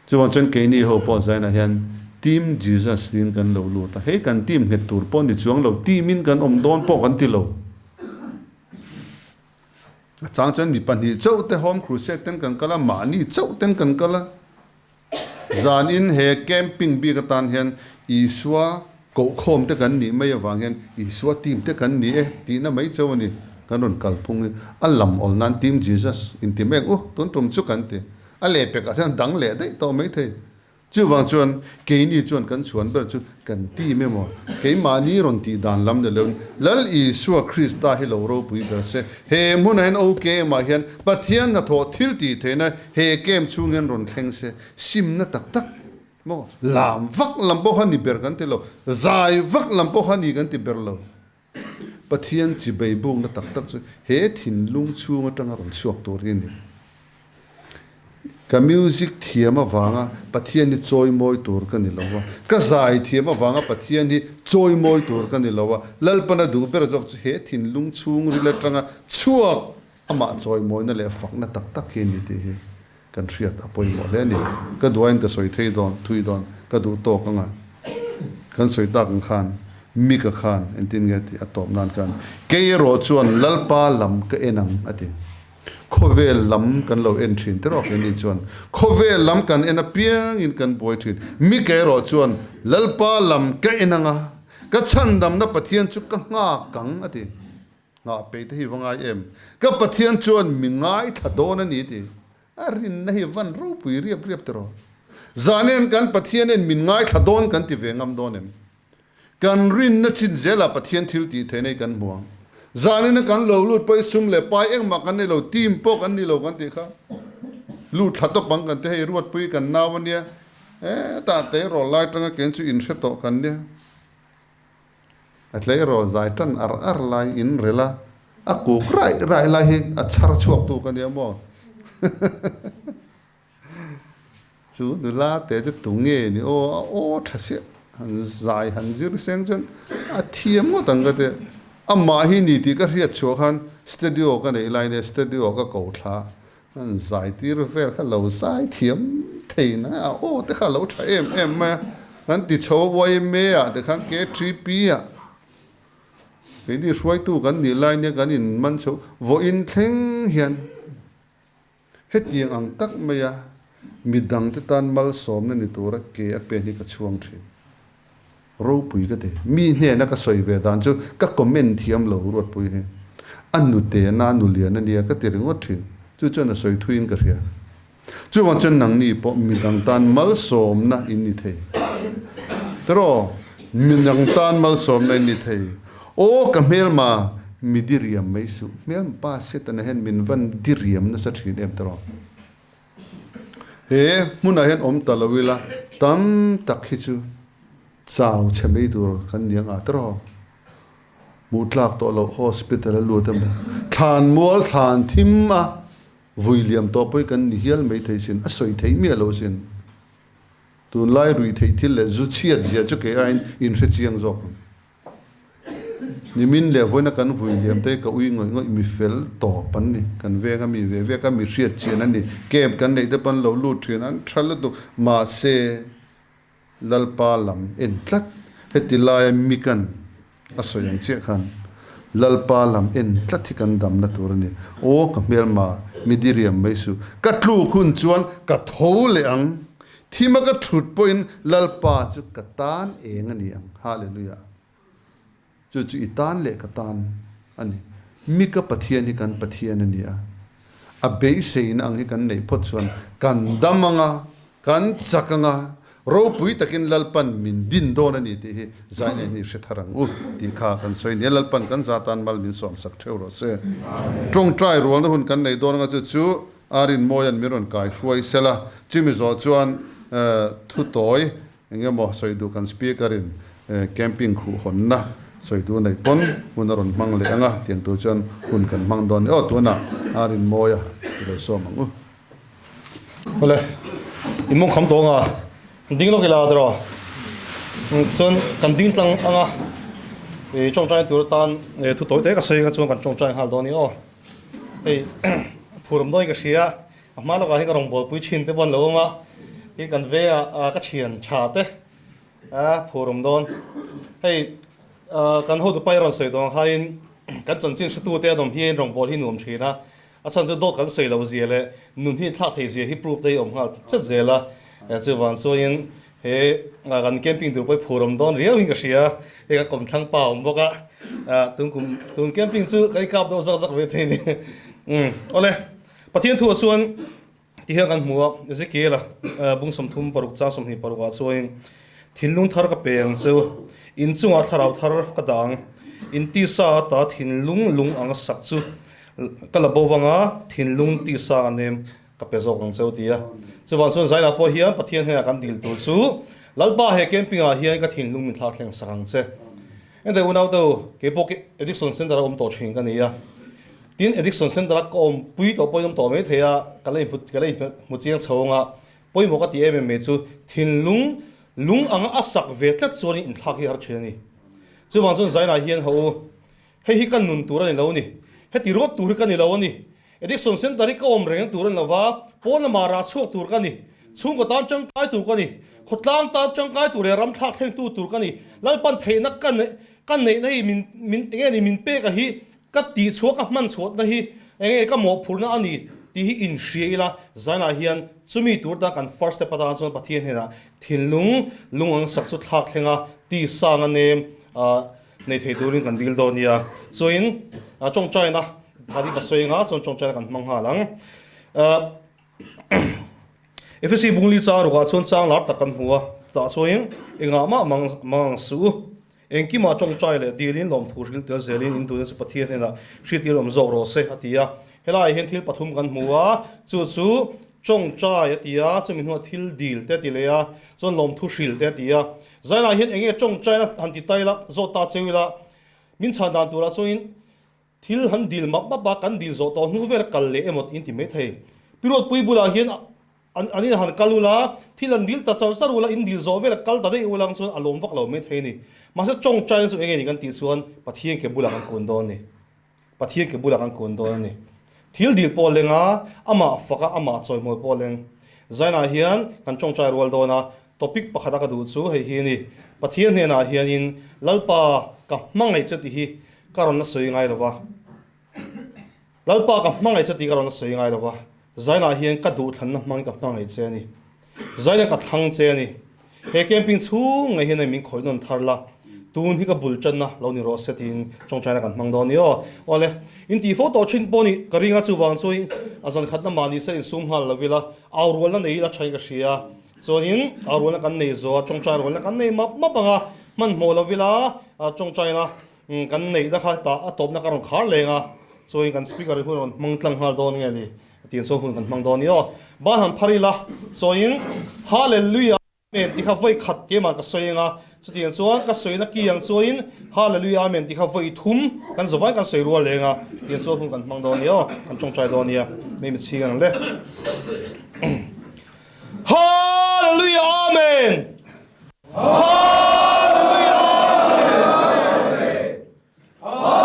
Chuvang chuan keini ho pawh zainah hian Team Jesus tiin kan lo lut a, hei kan team nghet tur pawh ni chuang lo, team in kan awm dawn pawh kan ti lo. A chang chuan mi pahnih chauh te Home Crusade ten kan kal a, mahni chauh ten kan kal a. Zanin he camping bik atan hian Isua. Kohkhawm te kan nih mai avang hian Isua team te kan ni e tihna mai chauh a ni. Kan rawn kalphung hi a lam awl nan Team Jesus inti mek u tun tum chu kan ti. A lehpekah chuan dang leh daih tawh mai thei. Chuvang chuan keini chuan kan chhuan ber chu kan team emaw keimahni rawn tih dan lam ni loin Lal Isua Krista hi lo ropui ber se. He hmunah hian OKM ah hian Pathian hnathawh thil tih theihna he camp chhung hian rawn thleng se simna tak tak maw lam vak lam pawh kha ni ber kan ti lo, zai vak lam pawh kha ni kan ti ber lo. Pathian chi beibukna tak tak chu he thinlung chhung atanga rawn chhuak tur hi a ni. Ka music thiam avanga Pathian hi chawimawi tur ka ni lo a, ka zai thiam avanga Pathian hi chawimawi tur ka ni lo a, Lalpana duh ber zawk chu he thinlung chhung ril atanga chhuak amah chawimawina leh fakna tak tak hi a ni tih hi kan hriat a pawimawh hle a ni. Ka duain ka sawi thei dawn, thui dawn, ka duh tawk anga kan sawi tak ang khan Mika khan engtin nge tih a tawp nan khan kei erawh chuan Lalpa lam ka en ang a ti. Khawvel lam kan lo en thin te rawh keini chuan khawvel lam kan en apiangin kan buai thin. Mika erawh chuan Lalpa lam ka en anga ka chhandamna Pathian chu ka nghak ang a ti. Nghah peih te hi va ngai em? Ka Pathian chuan mi ngaithla dawn a ni ti a rinna hi van ropui riap riap tiraw? Zanin kan Pathianin min ngaithla dawn kan ti ve ngam dawn em? Kan rinna chin zelah Pathian thil tih theihna hi kan hmu ang. Zanina kan lo lut pawh hi sum leh pai engmah kan nei lo, team pawh kan ni lo kan tih kha lut thla tawp ang kan ti hei Ruatpui kan nau a nia, hetah tleirawl lai tanga ken chu inhre tawh kan nia. A tleirawl zai tan ar ar lai in rel a, a kuk raih raih lai hi a chhar chhuak tu ka nia maw? Chu nula te chu tu nge ni aw a aw tha siah han zai han zir seng chuan a thiam ngawt ang ka ti. Amah hi ni tih ka hriat chhuah khan studio ka neih lai nia studio ka ko thla An zai tir vel kha lo zai thiam thei na a aw te kha lo tha em em mai a, kan ti chho a yma ah te khan KTP ah keini hruaitu kan nih lai nia kan in man chho vawiin thleng hian hetiang ang tak mai a midang te tan malsawmna ni tura ke a pen hi ka chhuang thin. Ropui ka ti. Mi hnena ka sawi ve dan chu ka comment thiam lo Ruatpui hi. A nute na nu lian a nia ka ti ringawt thin. Chu chuan a sawi thuiin ka hria. Chuvang chuan nangni pawh midang tan malsawmna in ni thei. Tiraw? Midang tan malsawmna in ni thei. Aw ka hmelma mi diriam mai suh. Hmelma pa Setana hian min van diriam nasa thin em tiraw? He hmunah hian awm ta lo ila tam tak hi chu chau chhe mai tur kan ni ang a tiraw? Hmuh tlak tawh loh hospital a lut emaw thlan mual thlan thim a vui liam tawh pawh hi kan ni hial mai thei sin, a sawi theih miah lo sin. Tunlai ruihtheih thil leh zu chhiat zia chu kei aiin inhre chiang zawk ang. Nimin leh vawiina kan vui liam te ka ui ngawih ngawih mi fel tawp an ni. Kan veng a mi ve ve ka mi hriat chian an ni. Camp kan neih te pawn lo lut thin an tha lutuk. Mahse, Lalpa lam en tlat. Heti laia mikan a sawi ang chiah khan Lalpa lam en tlat hi kan damna tur a ni. Aw ka hmelma mi diriam mai suh. Ka tluk hun chuan ka tho leh ang. Thima ka thut pawhin Lalpa chu ka tan eng a ni ang. Hallelujah! Chu chu i tan leh ka tan a ni. Mi ka Pathian hi kan Pathian a ni a. A beiseina ang hi kan neih phawt chuan kan dam ang a, kan chak ang a, ropui takin Lalpan min din dawn a ni tih hi Zainei hi hre thar ang u tih kha kan sawi a ni. Lalpan kan za tan mal min sawmsak theuh rawh se. Tawngtai rualna hun kan nei dawn anga chu chu A rinmawia'n min rawn kai hruai sel a, chumi zawh chuan thu tawi eng emaw sawi duh kan speaker in camping khuh hawnna sawi duh neih pawn hun a rawn hmang leh ang a, tiang tur chuan hun kan hmang dawn ni. Aw tunah a rinmawia i lo sawm ang u. Awle, i mawng kham tawh anga ding lawk ila tiraw? Chuan kan ding tlang anga i tawngtai tur atan thu tawi te ka sawi anga chuan kan tawngtai nghal dawn ni aw. Hei phurawm dawn in ka hria a hma lawkah hian ka rawn bawlpui thin te pawh an lo awm a tin kan veng ah ka thian tha te a phurawm dawn hei kan hotu pa hi a rawn sawi tawh ang khain kan chanchin hretu te an awm hian rawngbâwl hi nuam thin a a chhan chu dawt kan sawi loh zia leh nun hi thlak thei zia hi proof te hi a awm nghal chet zel a chuvang chuanin. He kan camping tur pawh hi phur awm dawn riau in ka hria, hei ka kawmthlang pa a awm bawk a, tun kum tun camping chu kan inkap deuh zak zak ve thei a ni. Umm awle, Pathian thuah chuan ti hian kan hmu a, Ezekiel-a bung 36 chang 26 ah chuanin thinlung thar ka pe ang cheu, inchungah thlarau thar ka dah ang, intisa ata thinlung lung ang sak chu ka la bo vang a, thinlung tisa a nem Ka pe zawk ang cheu ti a. Chuvang chuan Zainah pawh hian Pathian hnenah kan dil tur chu Lalpa he camping ah hian ka thinlung min thlak thleng sak ang che. Engte unau te u, kei pawh Addiction Center a awm tawh thin ka ni a. Tin, Addiction Center a ka awm pui tawh pawhin awm tawh mai thei a, ka la inhmu ka la inhmu chiang chho ang a. Pawimawh ka ti em em mai chu thinlung lung anga a sak ve tlat chuan in inthlak hi a har thin a ni. Chuvang chuan Zainah hian ho u, hei hi ka nun tur a ni lo a ni, heti rawt tur hi ka ni lo a ni, Addiction Centre hi ka awm reng tur a ni lova, pawn lamah rah chhuak tur ka ni. Chhungkaw tan tangkai tur ka ni. Khawtlang tan tangkai tur leh ram thlak thlengtu tur ka ni. Lalpan theihna ka neih ka neihna hi min min enge ni min pek a hi ka tihchhuah ka hman chhuatna hi enge ka mawhphurhna a ni tih hi inhria ila zainah hian chumi tur tan kan first step atan chuan Pathian hnenah thinlung lung ang sak chu thlak thleng a tisang a nem Nei thei turin kan dil dawn nia. Chuin tawngtaina phari ka sawi anga chuan tawngtaina kan hmang nghal ang. Efesi Bungli chang rukah chuan chang lar tak kan hmu a, chutah chuanin engah mah mang ang suh u. Engkimah tawngtai leh dilin lawmthu hril tel zelin in duhna chu Pathian hnenah hriattir awm zawk rawh se a ti a. Helaiah hian thil pathum kan hmu a, chu chu tawngtai a ti a, chumi hnuah thil dil te a ti leh a, chuan lawmthu hril te a ti a. Zainah hian enge tawngtaina han ti tai ila, zawt ta cheu ila, min chhan dan turah chuanin thil han dil map map a, kan dil zawh tawh hnu vel kal leh emaw in ti mai thei. Pi Ruatpui bulah hian an an in han kal ula, thil an dil ta char char ula, in dil zawh vel kal ta daih ula ang chuan a lawm vak lo mai thei a ni. Mahse tawngtaina chu enge ni kan tih chuan Pathian ke bulah kan kun dawn a ni. Pathian ke bulah kan kun dawn a ni. Thil dil pawh leng a, amah fak a, amah chawimawi pawh leng. Zainah hian kan tawngtai rual dawn a, topic pakhat a ka duh chu hei hi a ni. Pathian hnenah hianin Lalpa ka hmangaih che tih hi ka rawn la sawi ngai lo va. Lalpa ka hmangaih che tih ka rawn la sawi ngai lo va. Zainah hian ka duhthlanna hmangin ka hmangaih che a ni. Zaina ka thlang che a ni. He camping chhung ngei hian hei min khawih nawn thar la, tun hi ka bul tanna lo ni rawh se tiin tawngtaina kan hmang dawn ni aw. Awle, in tih fo tawh thin pawh nih ka ring a, chuvang chu a zan khatna mahni se insum nghal lo ila, au rualna nei ila thain ka hria. Chuanin au rualna kan nei zo a, tawngtai rualna kan nei map map ang a, hmanhmawh lo ila tawngtaina kan neihna kha tah a tawpna ka rawn khar leng a, chuanin kan speaker hi hun rawn hmang tlang nghal dawn nge ni. Tin saw hun kan hmang dawn i aw. Ban han phar ila, chawiin Hallelujah Amen tih kha vawi khat keimah ka sawi eng a, chutiang chuan ka sawina ki ang chuain Hallelujah Amen tih kha vawi thum kan zavai kan sawi rual leng a, tiang chuan hun kan hmang dawn i aw, kan tawngtai dawn nia, mi mitchhing ang le. Hallelujah Amen! Hallelujah Amen!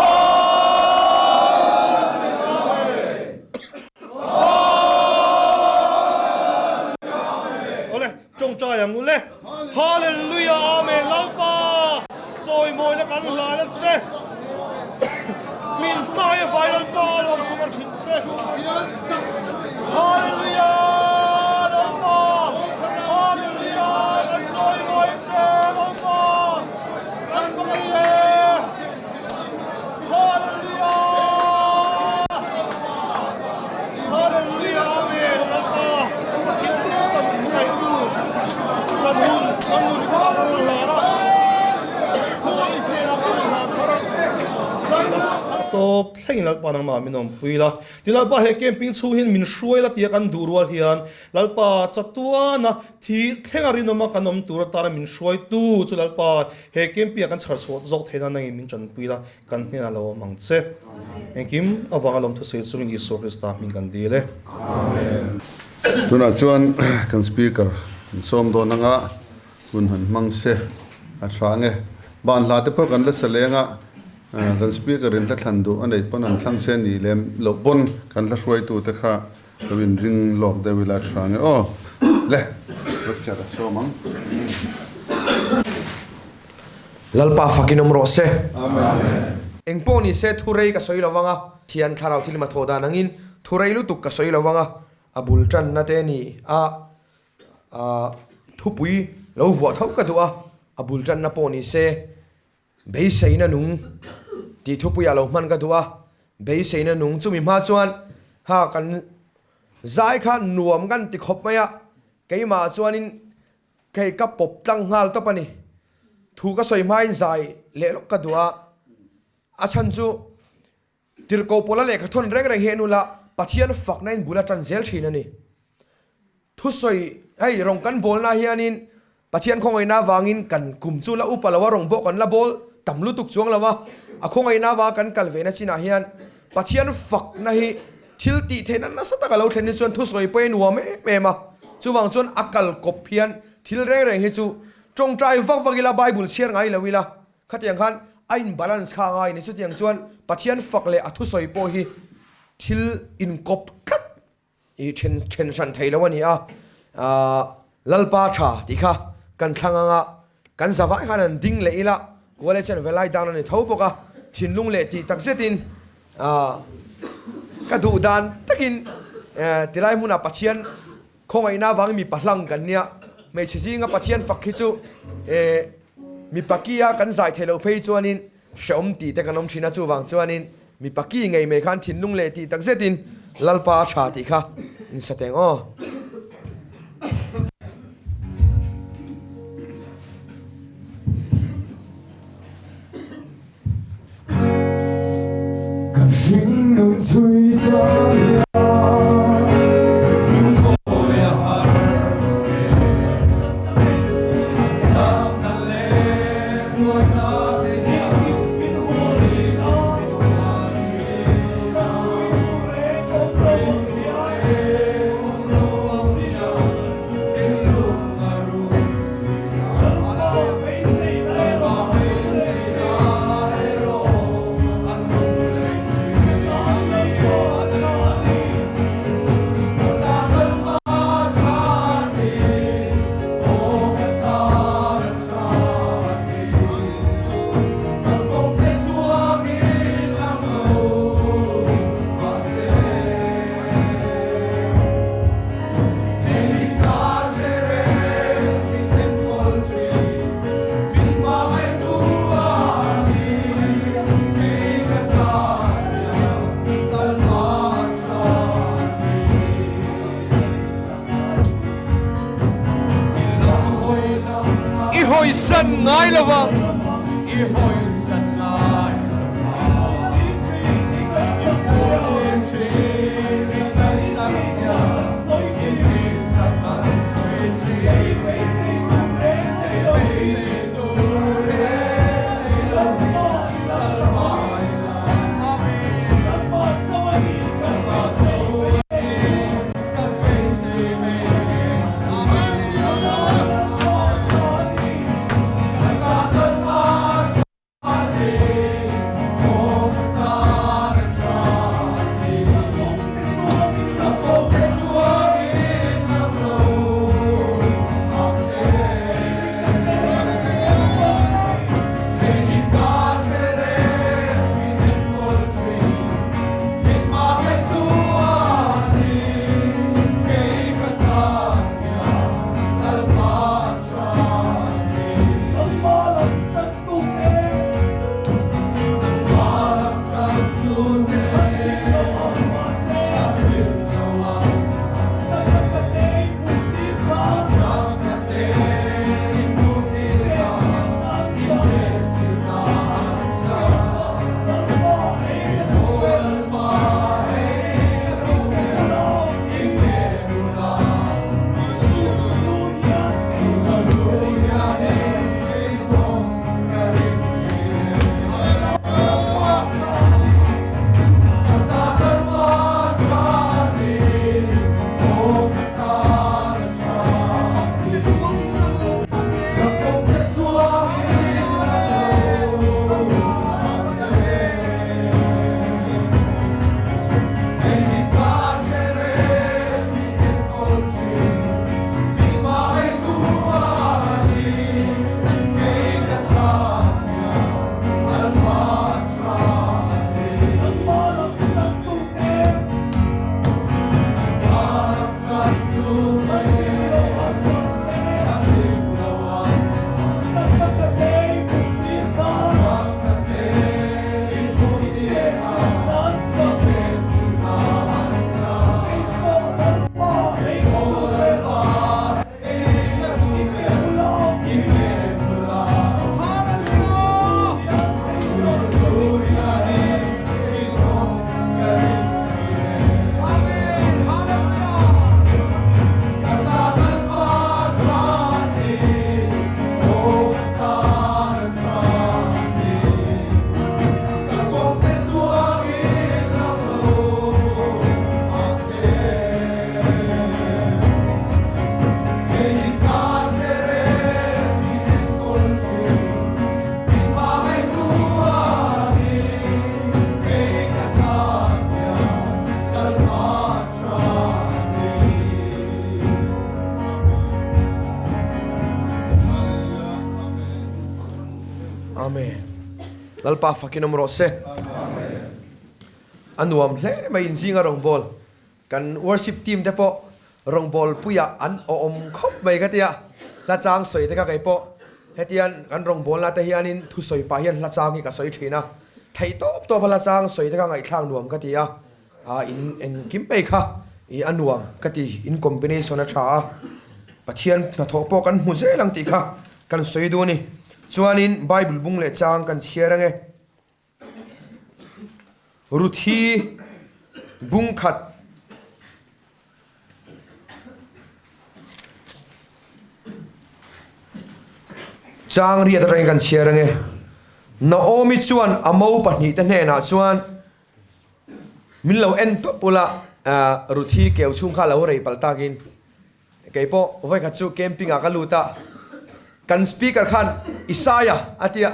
Awle, tawngtai ang ule. Hallelujah, Amen. Lalpa, chawimawina kan hlan a che. Min hmai a vai Lalpa, lawmthu ka hrilh che. Hallelujah, Lalpa. Hallelujah, kan chawimawi a che, Lalpa. Kan fak a che. Hallelujah! Hallelujah! Amen! Lalpa, Pathian thil tam hmangaihtu kan hun, kan nun kha a rawn lar a. Khawi hnenah kan hlan thar a. Tawp thlengin Lalpa nangmah min awmpui la. Ti Lalpa he camping chhung hian min hruai la tia kan duh rual hian Lalpa chatuana Thi thleng a rinawm a kan awm tur atana min hruaitu chu Lalpa, he camping ah kan chhar chhuah zawk theihna nangin min tanpui la, kan hnenah lo awm ang che. Engkim avanga lawmthu sawi chungin Isua Krista hming kan dil e. Amen. Tunah chuan kan speaker kan sawm dawn anga hun han hmang se a tha ange. Ban hla te pawh kan la sa leng a, kan speaker in hla thlan duh a neih pawn an thlang se ni lem loh pawn kan hla hruaitu te kha Lo in ring lawk deuh ila tha nge aw. Le, lecture a sawm ang. Lalpa fakin awm rawh se. Amen. Engpawh ni se thu rei ka sawi lo vang a, Thian thlarau thil hmathawh dan angin thu rei lutuk ka sawi lo vang a, a bul tanna te ni a, thupui. lo vuah tho ka duh a, a bul tanna pawh ni se beiseina nung tih thupuiah lo hman ka duh a, beiseina nung chumi hma chuan ha kan zai kha nuam kan ti khawp mai a, keimah chuanin hei ka pawp tlang nghal tawp a ni. Thu ka sawi hmain zai leh lawk ka duh a, a chhan chu Tirhkoh pawla lehkha thawn reng reng hi en ula Pathian fakna in bul a tan zel thin a ni. Thusawi, hei rawng kan bawlna hianin Pathian khawngaihna avangin kan kum chu la upa lo a, rawng pawh kan la bawl tam lutuk chuang lo a, a khawngaihna avanga kan kal vehna chinah hian Pathian fakna hi thil tih theihna nasa taka lo thlen hi chuan thusawi pawh a nuam em em a, chuvang chuan a kal kawp hian thil reng reng hi chu tawngtai vak vak ila Bible chhiar ngai lo ila Khatiang khan a in balance kha a ngai a ni. Chutiang chuan Pathian fak leh a thusawi pawh hi thil inkawp tlat i then then hran thei lo a ni a. Aaa Lalpa tha tih kha kan thlang anga kan zavai khan an ding leh ila kual e chen velai dan a ni tho bawk a. Thinlung leh tih tak zetin aaa ka duh dan takin tilai hmunah Pathian Khawngaihna avangin mipa hlang kan nia, hmeichhe zinga Pathian fak hi chu eh mipa ki a kan zai theih loh phei chuanin hrehawm tih te kan awm thin a, chuvang chuanin mipa ki ngei mai khan thinlung leh tih takzetin Lalpa a tha tih kha insa teng aw. Ka hringnun chhui chang hian lungkawi a har e. Harsatna leh buaina te hian min hual thin a, min hual thin a. Tanpui tur e awm lo ang hian thinlung a rum thin a. Lalpa beiseina erawh a nung leh thin a ni. Ka tan Lalpa tha a ni, aw ka tan a tha a ni. Kalkawng te tluangin lang lo mahse. I hawisan ngai lo va, i hawisan ngai lo va. Amen. Lalpa fakin awm rawh se. A nuam hle mai inzinga rawngbâwl. Kan worship team te pawh rawngbâwl puiah an awm khawp mai ka tia. Hla chang sawi te kha kei pawh hetian kan rawngbâwlna te hianin thusawi pah hian hla chang hi ka sawi thin a. Theih tawp tawp a hla chang sawi te kha ngaihthlak nuam ka ti a. A in engkim mai kha i a nuam ka ti, in combination a tha a, Pathian hnathawh pawh kan hmu zel ang tih kha kan sawi duh a ni. Chuanin Bible bung leh chang kan chhiar ange. Ruthi bung khat. Chang riat atangin kan chhiar ange. Naomi chuan a mo pahnihte hnenah chuan. Min lo en tawp ula, Ruthi keu chhung kha lo rei palh takin kei pawh vawikhat chu camping ah ka lut a, kan speaker khan Isaiah a ti a,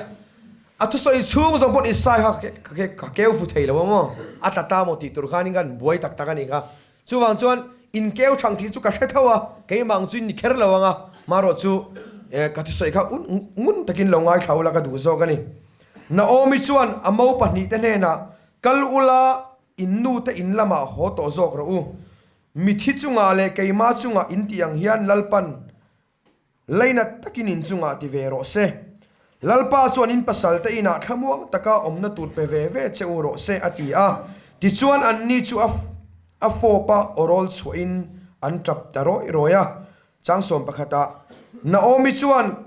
a thusawi chhung zawng pawn Isaiah kha ka keu fu thei lo a maw, a tla ta maw tih tur khanin kan buai tak tak a nih kha. Chuvang chuan in keu thang tih chu ka hre tho a, keimah ang chu in ni kher lo ang a, marawh chu ka thusawi kha ngun takin lo ngaithla ula ka duh zawk a ni. Naomi chuan a mo pahnihte hnenah, Kal ula, in nute in lamah haw tawh zawk rawh u. Mithi chungah leh keimah chungah in tih ang hian Lalpan lainat takin in chungah ti ve rawh se. Lalpa chuan in pasalte inah thlamuang taka awmna tur pe ve ve che u rawh se, a ti a. Tichuan anni chu a a fawp a awrawl chhuahin an tap ta rawih rawih a. Changsawm pakhatah Naomi chuan,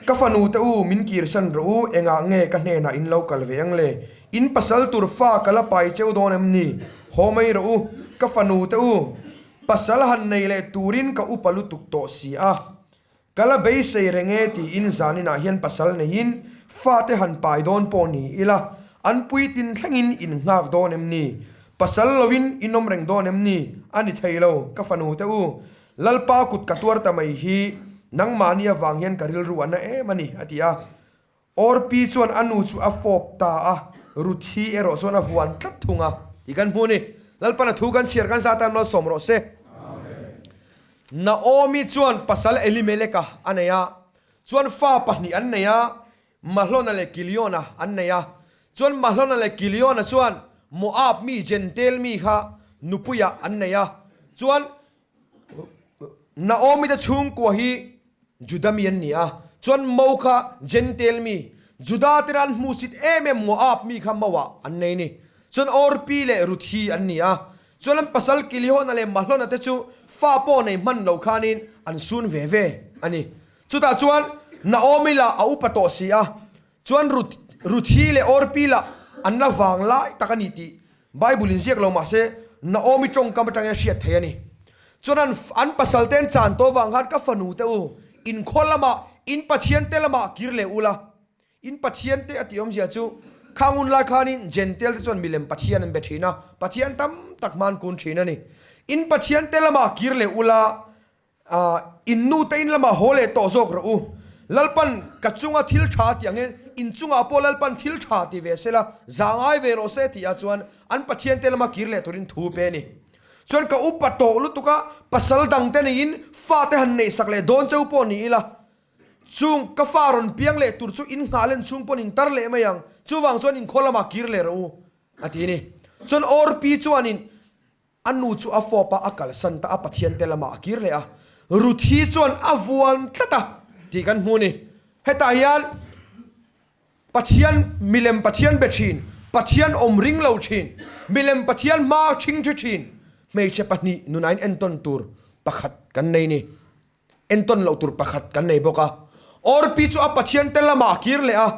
Ka fanu te u, min kirsan rawh u, engah nge ka hnenah in lo kal ve ang le? In pasal tur fa ka la pai cheu dawn em ni? Haw mai rawh u, ka fanu te u, pasal han nei leh turin ka upa lutuk tawh si a. Ka la beisei reng e tiin zaninah hian pasal neiin fa te han pai dawn pawh ni ila, an puitin thlengin in nghak dawn em ni? Pasal loin in awm reng dawn em ni? A ni thei lo, ka fanu te u, Lalpa kut ka tuar ta mai hi nangmahni avang hian ka rilru a na em a ni, a ti a. Orpi chuan a nu chu a fawp ta a, Ruthi erawh chuan a vuan tlat thung a. Tih kan hmu a ni. Lalpan a thu kan chhiar kan zah tan malsawm rawh se. Naomi chuan pasal Elimeleka a nei a, chuan fa pahnih an nei a, Mahlona leh Kiliona an nei a. Chuan Mahlona leh Kiliona chuan Moab mi Jentail mi kha nupuiah an nei a. Chuan Naomi te chhungkua hi Juda mi an ni a, chuan Mo kha Jentail mi, Juda te ran hmuhsit em em Moab mi kha Mo ah an nei ni. Chuan Orpi leh Ruthi an ni a, chuan an pasal Kilihona leh Mahlona te chu fa pawh nei hman lo khanin an sun ve ve a ni. Chutah chuan Naomi lah a upa tawh si a, chuan Ruthi leh Orpi lah an la vang lai tak a ni tih Bible in ziak lo mah se Naomi tawngkam atangin a hriat thei a ni. Chuan an an pasal te an chan tawh avang khan ka fanu te u, in khaw lamah, in Pathian te lamah kir leh ula. In Pathian te a tih awmzia chu khang hun lai khanin Jentail te chuan milem Pathian an be thin a, Pathian tam tak hma an kun thin a ni. In Pathian te lamah kir leh ula, In nu te in lamah haw leh tawh zawk rawh u. Lalpan ka chunga thil tha tih angin in chungah pawh Lalpan thil tha ti ve sela, za ngai ve rawh se tih ah chuan an Pathian te lama kir leh turin thu pe a ni. Chuan ka upa tawh lutuk a, pasal dang te neiin fa te han neihsak leh dawn cheu pawh ni ila, chung ka fa rawn piang leh tur chu in nghah len chhung pawn in tar leh mai ang, chuvang chuan in khaw lamah kir leh rawh u, a ti a ni. Chuan Orpi chuanin A nu chu a fawp a, a kalsan ta a, Pathian te lamah a kir leh a. Ruthi chuan a vuan tlat a tih kan hmu a ni. Hetah hian Pathian milem Pathian be thin, Pathian awm ring lo thin, milem Pathian hma thing thi thin hmeichhe pahnih nunain entawn tur pakhat kan nei ni. Entawn loh tur pakhat kan nei bawk a. Orpi chu a Pathian te lamah a kir leh a.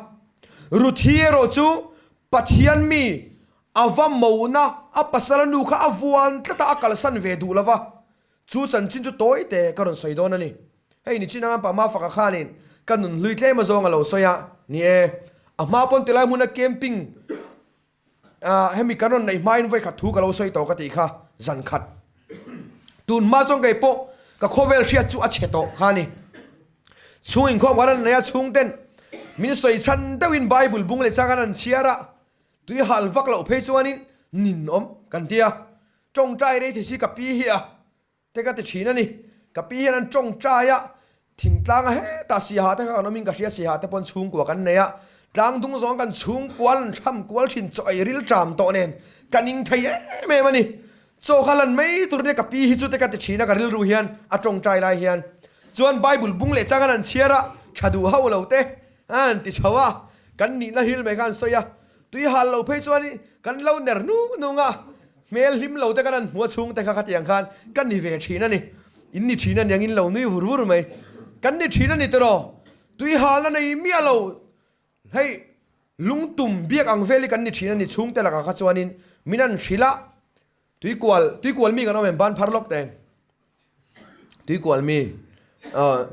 Ruthi erawh chu Pathian mi A va mona, a pasal a nu kha a vuan tlat a, a kalsan ve duh lova. Chu chanchin chu tawi te ka rawn sawi dawn a ni. Hei ni chin anga pa Mafaka khanin ka nun hlui tlem azawng a lo sawi a, ni e, a hma pawn tilai hmuna camping ah hemi kan rawn neih hmain vawi khat thu ka lo sawi tawh ka tih kha zan khat. Tun hma chuan kei pawh ka khawvel hriat chu a chhe tawh kha a ni. Chhung inkhawm kan rawn nei a, chhungten min sawi chhan deuhin Bible bung leh chang an rawn chhiar a, Tui hal vak loh phei chuanin nin awm kan ti a, tawngtai rei thei si ka pi hi a te ka ti thin a ni. Ka pi hian an tawngtai a, Thingtlanga hetah Siaha te kha kan awmin ka hria, Siaha te pawn chhungkua kan nei a, tlang dung zawng kan chhungkual an tham kual thin chaw ei ril ṭam tawh nen ka ning thei em em a ni. Chaw kha lan mai tur nia ka pi hi chu te ka ti thin a ka rilru hian a tawngtai lai hian chuan Bible bung leh chang an han chhiar a, tha duh hauh lo te a han ti chho a, kan nihna hil mai kha an sawi a, tui hal lo phei chuan kan lo ner nung nung a. Hmel hlim lo te kan han hmu a chhung te kha khatiang khan ka ni ve thin a ni. In ni thin a niang in lo nui vur vur mai. Kan ni thin a ni tiraw? Tui halna nei miah lo hei lungtum biak ang vel hi kan ni thin a ni chhung te lakah kha chuanin min han hrilh a, tuikual tuikual mi kan awm em ban phar lawk teng. Tuikual mi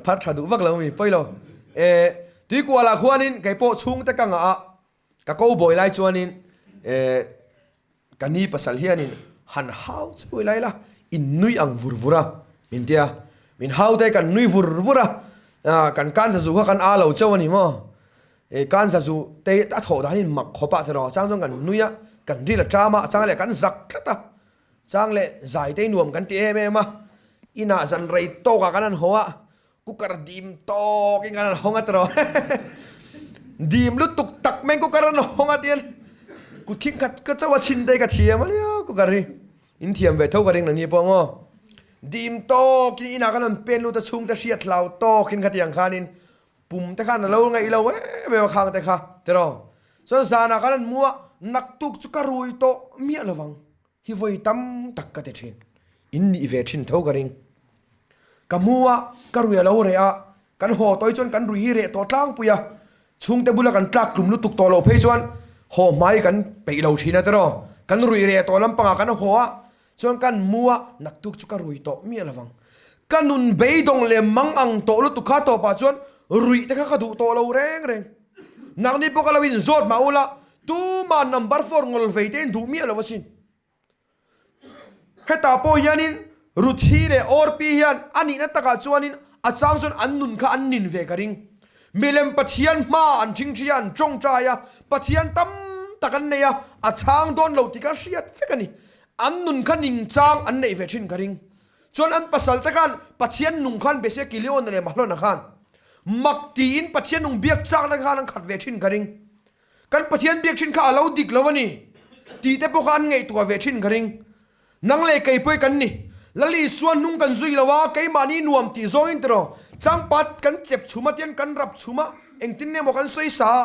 phar tha duh vak lo mi pawi lo. E tuikualah khuanin keipawh chhung te ka ngah a Ka ko bawi lai chuanin eh ka ni pasal hianin han hau cheu ila ila in nui ang vur vur a min tia min hau te kan nui vur vur a ah kan kan zazu kha kan a lo cheu a ni maw eh kan zazu te a thawh danin mak khawp ah tiraw chang chuan kan nui a kan ril a ṭam a chang leh kan zak tlat a chang leh zai te nuam kan ti em em a inah zan rei tawk ah kan han haw a Cooker dim tawk in kan han hawng a tiraw dim lutuk tak mai cooker an hawng a tian kut khing khat ka chauh a chhin te ka thiam a nia cooker hi in thiam ve tho ka ring nangni pawh maw dim tawk in inah kan han pen lut a chhung te hriat hlau tawk in khatiang khanin pum te khan a lo ngaih lo em em a khang te kha tiraw chuan zanah kan han mu a naktuk chu ka rui tawh miah lovang. Hi vawi tam tak ka ti thin. In nih ve thin tho ka ring. Ka mu a, ka rui a lo reh a, kan haw tawi chuan kan rui hi reh tawh tlangpui a, chhungte bula kan tlak tlum lutuk tawh loh phei chuan haw hmai kan peih lo thin a tiraw. Kan rui reh tawh lampangah kan haw a, chuan kan mu a, naktuk chu ka rui tawh miah lovang. Ka nun beidawng leh mang ang tawh lutuk kha tawpah chuan ruih te kha ka duh tawh lo reng reng. Nangni pawh ka lo inzawt mah ula, Tuma number four ngawl vei te in duh miah lo asin. Hetah pawh hianin Ruthi leh Orpi hian a nihna takah chuanin a chang chuan an nun kha an nin ve ka ring. Milem Pathian hma an thingthi a, an tawngtai a, Pathian tam tak an nei a, a chhang dawn lo tih kha hriat vek a ni. An nun kha ning chang an neih ve thin ka ring. Chuan an pasal te khan Pathian nung khan be se Kiliona leh Mahlona khan mak tiin Pathian nung biak chakna khan an khat ve thin ka ring. Kan Pathian biak thin kha a lo dik lo a ni tih te pawh kha an ngaihtuah ve thin ka ring. Nang leh kei pawh hi kan ni. Lal Isua hnung kan zui lo a, keimahni nuam tih zawngin tiraw changpat kan chep chhum a tian kan rap chhum a, engtin nge maw kan sawi sa a,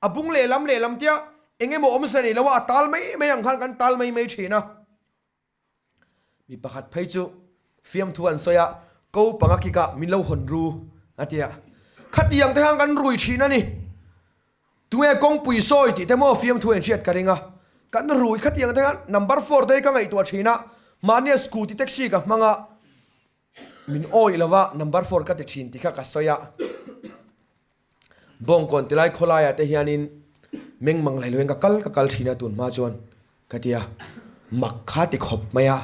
a bung lehlam lehlam tia eng emaw awmze nei lo a, a tal mai mai ang khan kan tal mai mai thin a. Mi pakhat phei chu fiamthu an sawi a, ko panga kikah min lo hawn ru a ti a. Khatiang te khan kan rui thin a ni. Tunge kawngpui sawi tih te maw fiamthu an hriat ka ring a. Kan rui khatiang te khan number four te hi ka ngaihtuah thin a, mahnia scooty taxi ka hmang a, min awih lo va number four ka ti thin tih kha ka sawi a. Bawngkawn tilai khawlaiah te hianin meng mang leh loin ka kal ka kal thin a tun hma chuan ka ti a, mak kha ti khawp mai a,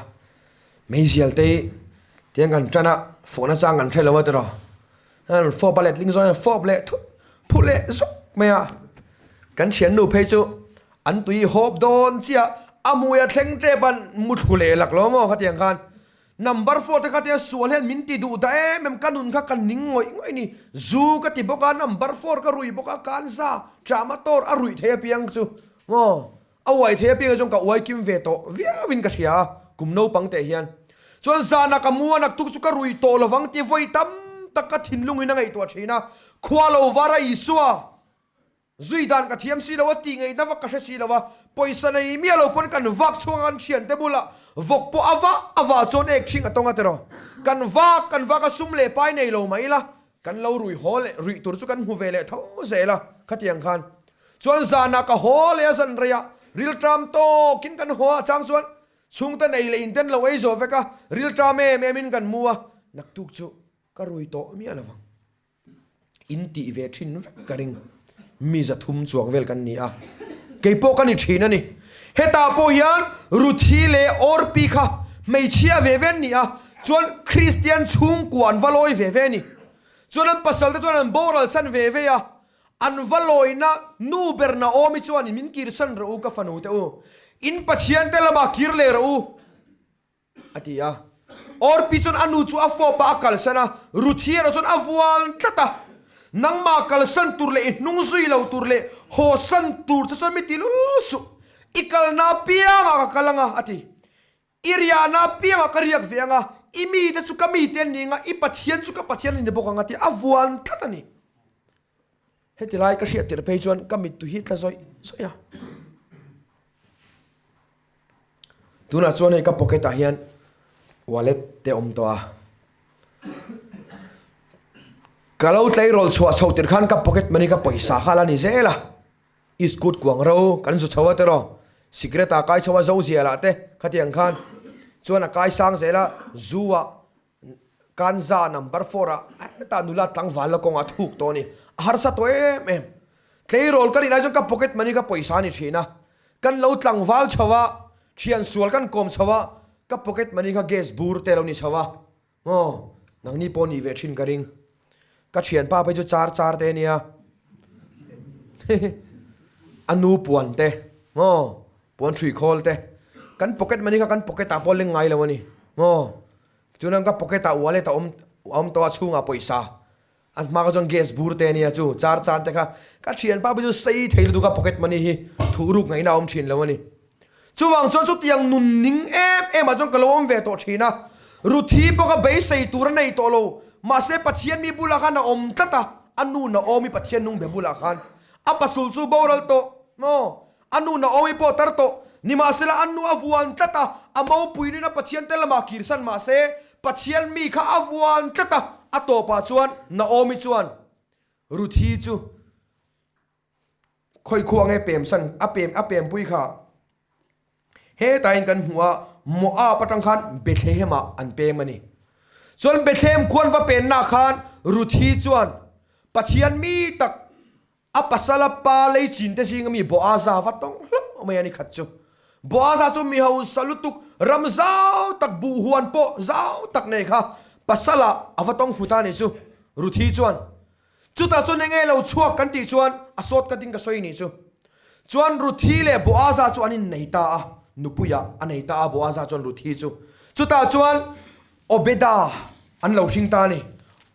meizial te hi tiang kan tan a fawhna chang kan hre lo a tiraw, an fawp a letling zawng hian fawp leh thut phut leh zawk mai a, kan thiannu phei chu an tui hawp dawn chiah a hmui a thleng tep a muthlu leh lak lo maw khatiang khan. Number four te kha tia sual hian min ti duh dah em em, ka nun kha ka ning ngawih ngawih ni, zu ka ti bawk a, number four ka rui bawk a, ka an za ṭah tawr a ruih thei apiang chu maw, a uai thei apiang hi chuan ka uai kim ve tawh viau in ka hria a, kum naupang teh hian. Chuan zanah ka mu a naktuk chu ka rui tawh lovang ti vawi tam tak ka thinlung in a ngaihtuah ṭhin a, khua lo var a Isua Zui dan ka thiam si lo a, tih ngaihna vak ka hre si lo a, pawisa nei miah lo pawn kan vak chhuak a, kan thiante bulah vawk pawh a vah a vah chuan ek hring a tawng a tiraw. Kan vak kan vak a, sum leh pai nei lo mai ila, kan lo rui haw leh ruih tur chu kan hmu ve leh tho zel a, khatiang khan chuan zanah ka haw leh a zan rei a, rilṭam tawkin kan haw a, chang chuan chhungte nei leh inten lo ei zawh vek a, rilṭam em em in kan mu a, naktuk chu ka rui tawh miah lo vang. In tih ve thin vek ka ring. Mi 300 chuang vel kan ni a, kei pawh ka ni thin a ni. Hetah pawh hian Ruthi leh Orpi kha hmeichhia ve ve an ni a, chuan Kristian chhungkua an va lawi ve ve a ni. Chuan an pasal te chuan an boral san ve ve a, an va lawina nu ber Naomi chuan min kirsan rawh u ka fanu te u, in Pathian te lamah kir leh rawh u. A ti a. Orpi chuan a nu chu a fawp a, a kalsan a, Ruthi erawh chuan a vuan tlat a. Nangmah kalsan tur leh i hnung zui lo tur leh haw san tur che chuan mi ti lul suh. I kalna apiangah ka kal ang a, a ti. I riahna apiangah ka riak ve ang a, i mite chu ka mite an ni ang a, i Pathian chu ka Pathian a ni bawk ang a, ti a vuan tlat a ni. Heti lai ka hriat tirh phei chuan ka mittui hi tla zawih zawih a. Tunah chuan hei ka pocket ah hian wallet te awm tawh a. Ka lo tleirawl chhuah chho tirh khan ka pocket money ka pawisa kha la ni zel a. Iskut kuang ro kan zu chho a tiraw. Cigarette ah kai chho a zo ziah lah te khatiang khan chuan a kai sang zel a zu ah Kanza number four ah hetah nula tlangval la kawngah thuk tawh a ni. A harsa tawh em em. Tleirawl ka nih lai chuan ka pocket money ka pawisa a ni thin a. Kan lo tlangval chho a, thian sual kan kawm chho a, ka pocket money kha gas bur te lo ni chho a. Aw, nangni pawh nih ve thin ka ring. Ka thianpa phei chu char char te a nia. A nu puan te, aw, puan hrui khawl te. Kan pocket money kha kan pocket ah pawh leng ngai lo a ni. Aw. Chuan ka pocket ah wallet a awm a awm tawh a chhungah pawisa a hma kha chuan gas bur te ania chu char chan te kha ka thianpa pawh chu sei thei lutuk a pocket money hi thuh ruk ngaihna a awm thin lo a ni. Chuvang chuan chutiang nun ning em em ah chuan ka lo awm ve tawh thin a, Ruthi pawh kha beisei tur a nei tawh lo mahse Pathian mi bulah khan a awm tlat a, a nu Naomi Pathian nung be bulah khan a pasul chu boral tawh maw? A nu Naomi pawh tar tawh. Nimahsela a nu a vuan tlat a, a mopui nuna Pathian te lamah kirsan mah se, Pathian mi kha a vuan tlat a, a tawpah chuan Naomi chuan Ruthi chu khawikhua nge pemsan a pem a pempui kha hetain kan hmu a, Moab atang khan Bethlehem ah an pem a ni. Chuan Bethlehem khuan va penna khan Ruthi chuan Pathian mi tak A pasala pa lei chin te zinga mi Boaza va tawng hlauh mai a ni khat chu. Boaza chu mi hausa lutuk, ram zau tak, buh huan pawh zau tak nei kha pasala a va tawng fut a ni chu Ruthi chuan. Chutah chuan enge lo chhuak kan tih chuan a sawt ka ding ka sawi ni chu. Chuan Ruthi leh Boaza chu an innei ta a, nupuiah a nei ta a Boaza chuan Ruthi chu. Chutah chuan Obeda an lo hring ta a ni.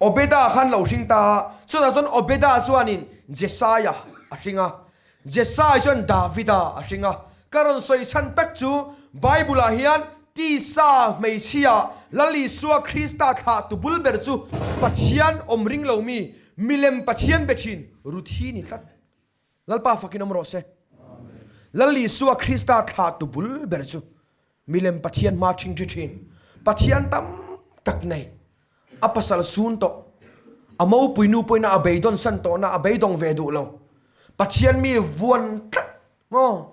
Obeda khan lo hring ta a, chutah chuan Obeda chuanin Jesaia a hring a, Jesai chuan Davida a hring a. Ka rawn sawi chhan tak chu Bible-ah hian tisa hmeichhia Lal Isua Krista thlah tu bul ber chu Pathian awm ring lo mi, milem Pathian be thin Ruthi ni tlat. Lalpa fakin awm rawh se. Lal Isua Krista thlah tu bul ber chu milem Pathian hma ṭhing ṭhi ṭhin, Pathian tam tak nei, a pasal sun tawh, a mopui nu pawhin a beidawn san tawhna a beidawng ve duh lo, Pathian mi vuan tlat maw,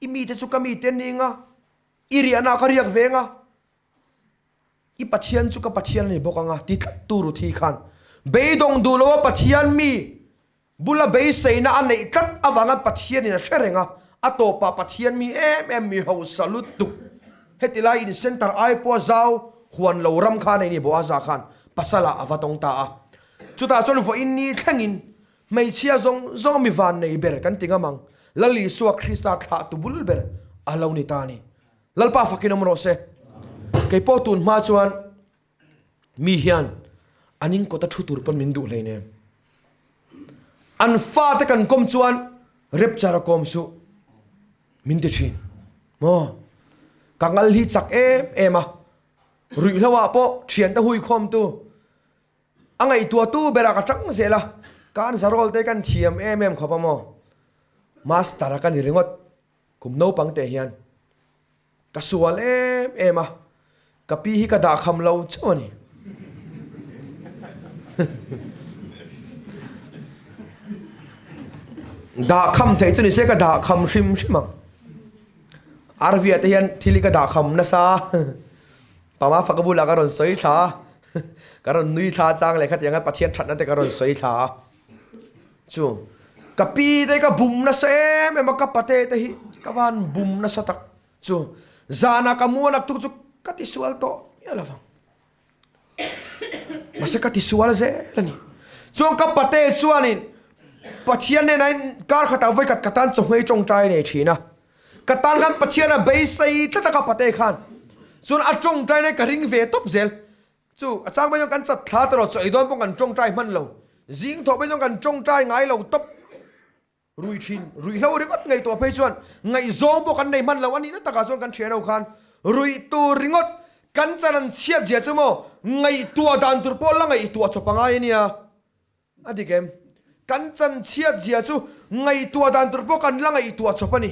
i mite chu ka mite an ni anga, i riahna ka riak ve anga, i Pathian chu ka Pathian a ni bawk anga ti tlat tu Ruthi khan beidawng duh loa Pathian mi Bula beiseina a neih tlat avanga Pathianin a hre reng a, a tawpah Pathian mi em em mi hausa lutuk. Heti lai in center ai pawha zau huan lo ram kha a nei ni Boaza khan pasalah a va tawng ta a. Chutah chuan vawiin ni thlengin hmeichhia zawng zawng mi van nei ber kan ti ngam ang, Lal Isua Krista thlah tu bul ber a lo ni ta a ni. Lalpa fakin awm rawh se. Kei pawh tun hma chuan Mi hian an in kawta thu tur pawn min duh hleinem. An fate kan kawm chuan rapture a kawm suh min ti thin. Maw? Ka ngal hi chak em em a, ruihhlo ah pawh thiante hui khawm tu, a ngaihtuah tu berah ka tang zel a, kan zarawl te kan thiam em em khawp a maw? Master a ka ni ringawt kum naupang te hian. Ka sual em em a, ka pi hi ka dah kham lo chauh a ni. Dah kham theih chu ni se ka dah kham hrim hrim ang. Arvia te hian thil hi ka dah kham nasa. Pama faka bulah ka rawn sawi thla a, ka rawn nui thla chang leh khatiang a Pathian thatna te ka rawn sawi thla a. Chu ka pi te ka bum nasa em em a, ka pate te hi ka van bum nasa tak. Chu zana ka muan ak tuk chu ka tisual tawh miah lo vang. Mahse ka tisual zel a ni. Chuan ka pate chuanin Pathian nena in kar khatah vawi khat ka tan chawhmei tawngtai nei thin a. Ka tan khan Pathian a beisei tlat a ka pate khan. Chuan a tawngtai na hi ka ring ve tawp zel. Chu a chang mai chuan kan chat thla ta rawh chaw ei dawn pawh kan tawngtai hman lo. Zing thawh mai chuan kan tawngtai ngai lo tawp. Rui thin, ruihhlo ringawt ngaihtuah phei chuan ngaihzawng pawh kan nei hman lo a nihna takah chuan kan thian ho khan ruih tur ringawt kan chan an chhiat zia chu maw ngaihtuah dan tur pawh la ngaihtuah chawp a ngai a nia. A dik em? Kan chan chhiat zia chu ngaihtuah dan tur pawh kan la ngaihtuah chawp a ni.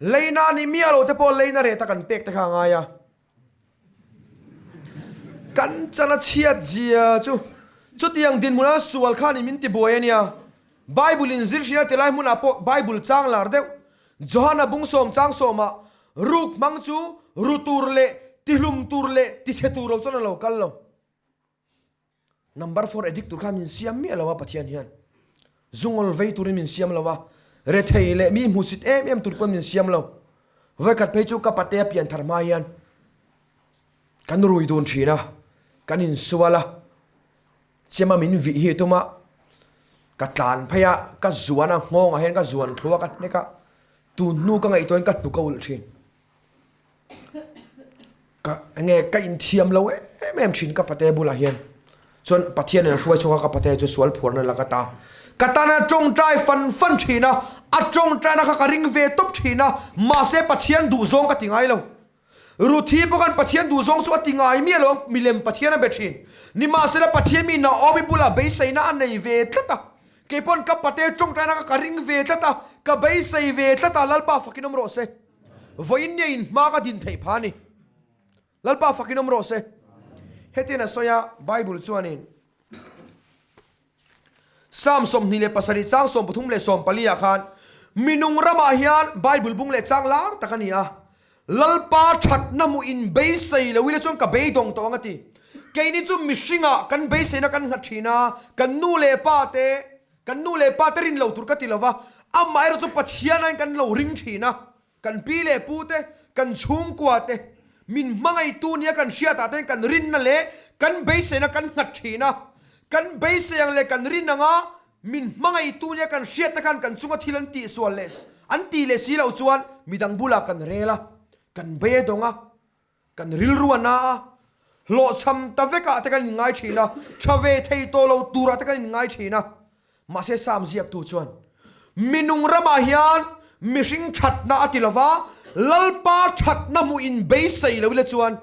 Leina a nih miah lo te pawh leina reta kan pek te kha a ngai a. Kan chan a chhiat zia chu chutiang dinhmuna sual kha ni min ti buai a nia. Bible in zir hria ti lai hmunah pawh Bible chang lar deuh Johana bungsawm chang sawmah ruk hmang chu ru tur leh tihlum tur leh tichhe tur lo chuan a lo kal lo. Number four addict tur khan min siam miah lo a Pathian hian. Zungawl vei turin min siam lo a, rethei leh mi hmusit em em tur pawn min siam lo. Vawikhat phei chu ka pate a pian thar hma hian kan rui dun thin a, kan insual a, chema min vih hi tum a, ka tlan phei a, ka zuan a, nghawngah hian ka zuan thlu a, ka hnek a, tun hnu ka ngaihtuahin ka hnuk a ulh thin. Ka enge ka inthiam lo em em thin ka pate bulah hian chuan Pathian in a hruai chhuak a ka pate chu sual phuarna la ka ta ka tana tawngtai fan fan thin a a tawngtaina kha ka ring ve tawp thin a mahse Pathian duh zawng ka ti ngai lo Ruthi pawh khan Pathian duh zawng chu a ti ngai miah lo ang milem Pathian a be thin nimahsela Pathian mi Naomi bulah beiseina a nei ve tlat a keipawn ka pate tawngtaina kha ka ring ve tlat a ka beisei ve tlat a Lalpa fakin awm rawh se. Vawiin nia in hma ka din theih pha a ni. Lalpa fakin awm rawh se. Hetian a sawi a, Bible chuanin Psalm 27 chang 33 leh 14 ah khan minung ramah hian Bible bung leh chang lar tak a ni a. Lalpa thatna hmuh in beisei lo ila chuan ka beidawng tawh ang a ti. Keini chu mihringah kan beiseina kan nghat thin a, kan nu leh pa te, Kan nu leh pa te rin lo tur ka ti lo va, amaherawh chu Pathian aiin kan lo ring thin a, kan pi leh pu te, kan chhungkua te, min hmangaihtu nia kan hriatah ten kan rinna leh kan beiseina kan nghat thin a, kan beisei ang leh kan rin anga min hmangaihtu nia kan hriat te khan kan chunga thil an tihsual leh an tih leh si loh chuan midang bulah kan rel a, kan beidawng a. Kan rilru a na a, hlawhchham ta vekah te kan inngai thin a, tha ve thei tawh lo turah te kan inngai thin a. Mahse Psalm ziaktu chuan, Minung ramah hian mihring thatna a ti lova, Lalpa thatna hmuh in beisei lo ila chuan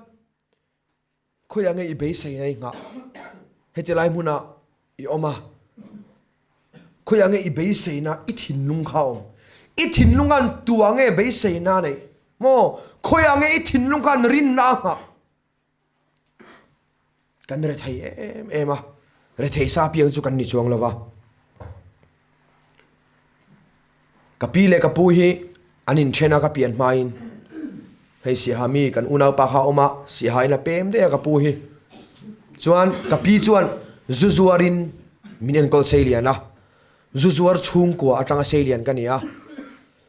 khawiah nge i beiseina i nghah? Heti lai hmunah i awm a, khawiah nge i beiseina i thinlung kha a awm? I thinlung khan tuah nge beiseina a neih? Maw, khawiah nge i thinlung khan rinna a nghah? Kan rethei em em a, rethei sa piang chu kan ni chuang lo va. Ka pi leh ka pu hi an inthen a ka pian hmain hei Siaha mi kan unaupa kha a awm a, Siaha in a pem daih a ka pu hi. Chuan ka pi chuan zu zuarin min enkawl sei lian a, zu zuar chhungkua atanga sei lian ka ni a.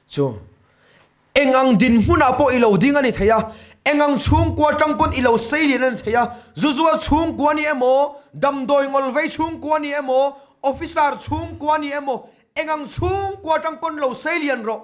Chu eng ang dinhmunah pawh i lo ding a ni thei a, eng ang chhungkua atang pawn i lo sei lian a ni thei a, zu zuar chhungkua ni emaw, damdawi ngawlvei chhungkua ni emaw, officer chhungkua ni emaw, Eng ang chhungkua atang pawn lo sei lian rawh.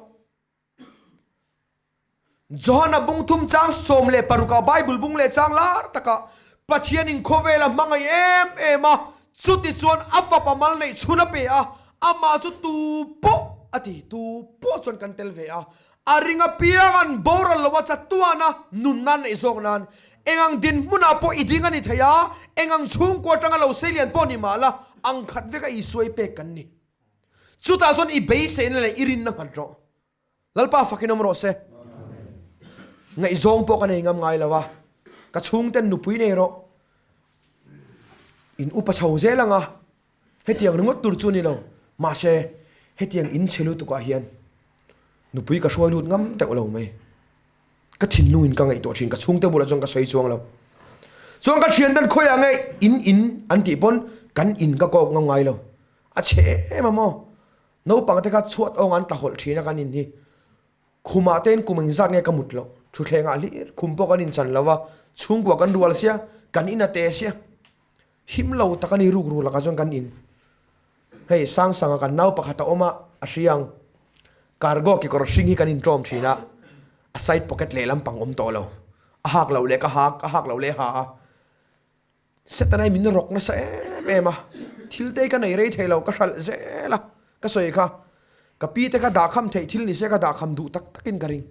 Johana bungthum chang 16 ah Bible bung leh chang lar takah Pathianin khawvel a hmangaih em em a, chuti chuan a fapa mal neih chhun a pe a, amah chu tu pawh a ti, tu pawh chuan kan tel ve a, a ring apiang an boral lo a chatuan a nunna an neih zawk nan eng ang dinhmunah pawh i ding a ni thei a, eng ang chhungkua atanga lo sei lian pawh ni mah la, ang khat veka Isua i pek kan ni. Chutah chuan i beiseina leh i rinna nghat rawh. Lalpa fakin awm rawh se. Ngaihzawng pawh ka nei ngam ngai lo a, ka chhungten nupui nei rawh. In upa chho zel ang a, hetiang ringawt tur chu a ni lo. Mahse, hetiang in chhe lutukah hian nupui ka hruai lut ngam teuh lo mai. Ka thinlungin ka ngaihtuah thin, ka chhungte bulah chuan ka sawi chuang lo. Chuan ka thianten khawiah nge in in an tih pawn kan in ka kawk ngam ngai lo. A chhe em a maw? Naupang te kha chhuat awng an tla hawlh thin a kan in hi. Khumah te in kum engzat nge ka mut loh. Thutthleng ah hlir khum pawh kan inchan lo a, chhungkua kan rual sia, kan in a te sia. Him lo tak a ni ruk ruk lakah chuan kan in. Hei Sangsanga kan nau pakhat a awm a, a hriang. Cargo kekawr hring hi kan intlawm thin a. A side pocket lehlam pang awm tawh lo. A hak loh leh ka hak, a hak loh leh a ha a. Setana hi min rawk nasa em em a, thil te hi ka nei rei thei lo, ka hralh zel a, ka sawi kha, ka pi te kha dahkham theih thil ni se ka dahkham duh tak takin ka ring,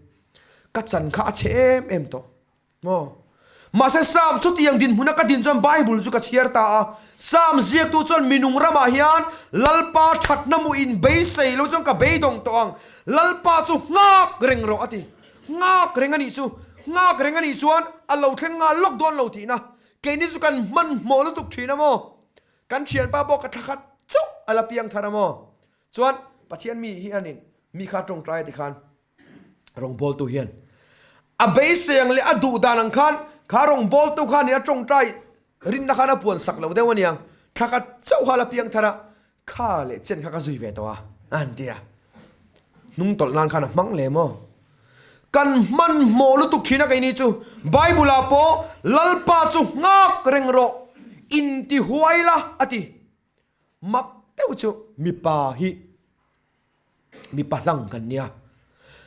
ka chan kha a chhe em em tawh maw. Mahse Psalm chutiang dinhmuna ka din chuan Bible chu ka chhiar ta a, Psalm ziaktu chuan minung ramah hian Lalpa thatna hmuh in beisei lo chuan ka beidawng tawh ang, Lalpa chu nghak reng rawh a ti, nghak reng a nih chu, nghak reng a nih chuan a lo thleng nghal lawk dawn lo tihna. Keini chu kan hmanhmawh lutuk thin a maw? Kan thianpa pawh ka thlakhat chauh a la piang thar a maw? Chuan Pathian mi hianin mi kha tawngtai a ti khan rawngbawltu hian a beisei ang leh a duh dan ang khan kha rawngbawltu khanin a tawngtai rinna khan a puan sak lo deuh aniang thlakhat chauh kha a la piang thar a Kha leh chen kha ka zui ve tawh a, a han ti a. Hnung tawlh nan khan a hmang lem aw. Kan hmanhmawh lutuk thin a keini chu. Bible ah pawh Lalpa chu nghak reng rawh, inti huai la a ti. Mak deuh chu mipa hi mipa hlang kan nia.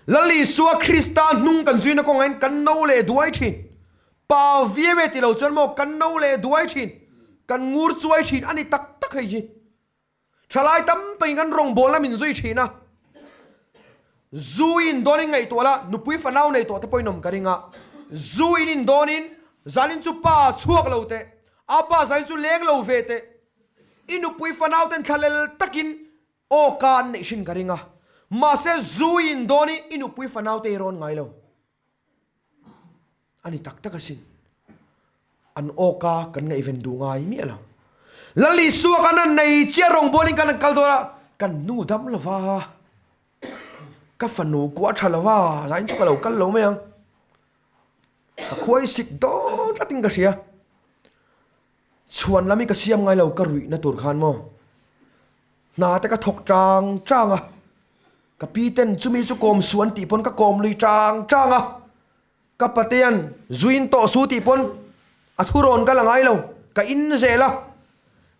Lal Isua Krista hnung kan zuina kawngah hian kan no leh duai thin. Pa viau e ti lo chuan maw kan no leh duai thin, kan ngur chuai thin a ni tak tak hei hi. Thalai tam takin kan rawngbawlna min zui thin a, zu in dawnin ngaihtuah la, nupui fanau nei tawh te pawhin awm ka ring a, zu in in dawnin zanin chu pa chhuak lo teh, a pa zanin chu leng lo ve teh, i nupui fanau ten thlalel takin Aw ka an neih hrin ka ring a, mahse zu in dawn i i nupui fanau te i rawn ngai lo. A ni tak tak asin. An aw ka kan ngaihven duh ngai miah lo. Lal Isua kan han nei chiah rawngbawlin kan han kal dawn a, kan nu dam lo va, ka fanu kuah tha lo va, zain chu ka lo kal lo mai ang. Ka khuai sik dawn tlatin ka hria. Chhuan lam hi ka siam ngai lo ka ruihna tur khan maw. Hna te ka thawk tang tang a, ka pi ten chumi chu kawm su an tih pawn ka kawm lui tang tang a, ka patean zuin tawh su tih pawn a thurawn ka la ngai lo, ka in zel a.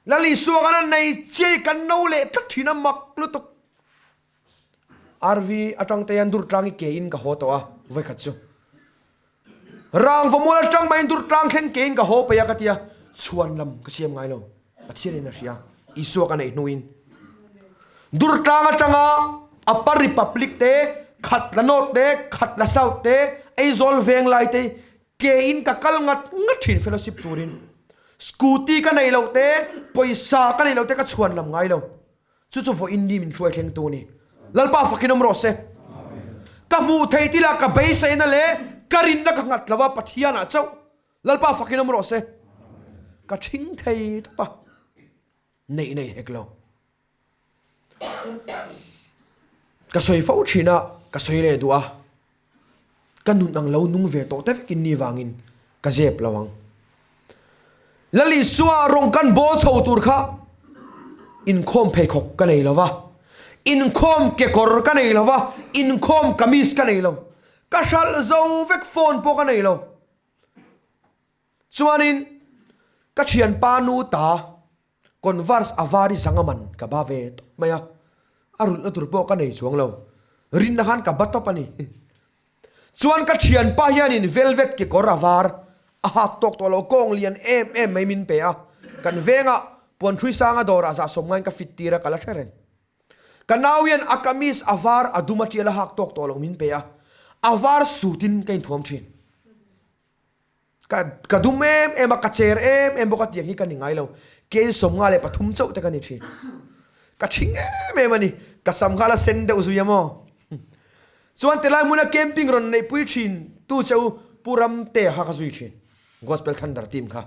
Lal Isua khan a nei chiai kan no leh tlat thin a mak lutuk. RV atang te hian dur tlang hi ke in ka haw tawh a, vawikhat chu. Rangvamual atang maiin dur tlang thleng ke in ka haw peih a ka ti a, chhuan lam ka siam ngai lo, Pathian in a hria, Isua ka neih hnuin. Dur tlang atanga Upper Republic te, Khatla North te, Khatla South te, Aizawl Venglai te ke in ka kal ngat ngat thin fellowship turin. Scooty ka neih loh te, pawisa ka neih loh te ka chhuan lam ngai lo. Chu chu vawiin ni min hruai thlengtu a ni. Lalpa fakin awm rawh se. Ka hmuh thei tila ka beiseina leh ka rinna ka nghat lova Pathianah chauh Lalpa fakin awm rawh se. Ka thing thei tawp a, neih nei hek lo. Ka sawi fo thin a, ka sawi leh duh a. Ka nun ang lo nung ve tawh te vekin ni vangin ka zep lo ang. Lal Isua rawng kan bawl chho tur kha inkhawm pheikhawk ka nei lo va, inkhawm kekawr ka nei lo va, inkhawm kamis ka nei lo, ka hralh zo vek phone pawh ka nei lo. Chuanin ka thianpa nu ta Converse a var i zang a man ka ba ve tawp mai a, a rulhna tur pawh ka nei chuang lo, rinna khan ka ba tawp a ni. Chuan ka thianpa hianin velvet kekawr a var a hak tawk tawh lo, kawng lian em em mai min pe a, kan vengah puanṭhui sanga dawrah zahsawm ngaiin ka fit tir a, ka la hre reng. Ka nau hian a kamis a var a dum a tial a hak tawk tawh lo min pe a, a var sutin ka inthuam thin. Ka ka dum em em a, ka cher em em bawk a tiang hi ka ni ngai lo. Kei 53 chauh te ka ni thin. Ka thing em em a ni. Ka sam kha la sen deuh zui a maw. Chuan tilai hmuna camping rawn neihpui thin tu che u Pu Ramtea kha ka zui thin. Gospel Thunder team kha.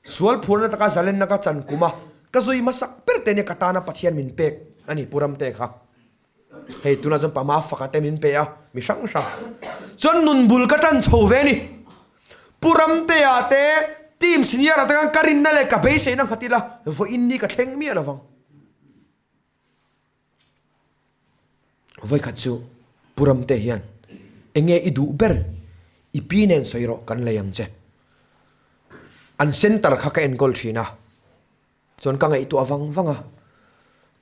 Sual phurna taka zalenna ka chan kum a, ka zui hmasak ber te nia ka tana Pathian min pek a ni Pu Ramtea kha. Hei tunah chuan pama faka te min pe a, mi hrang hrang. Chuan nun bul ka tan chho ve ni. Pu Ramtea te team senior ah te khan ka rinna leh ka beiseina nghat ila vawiin ni ka thleng miah lovang. Vawikhat chu Pu Ramtea hian enge i duh ber i pi nen sawi rawh kan lei ang che. An center kha ka enkawl thin a. Chuan ka ngaihtuah vang vang a,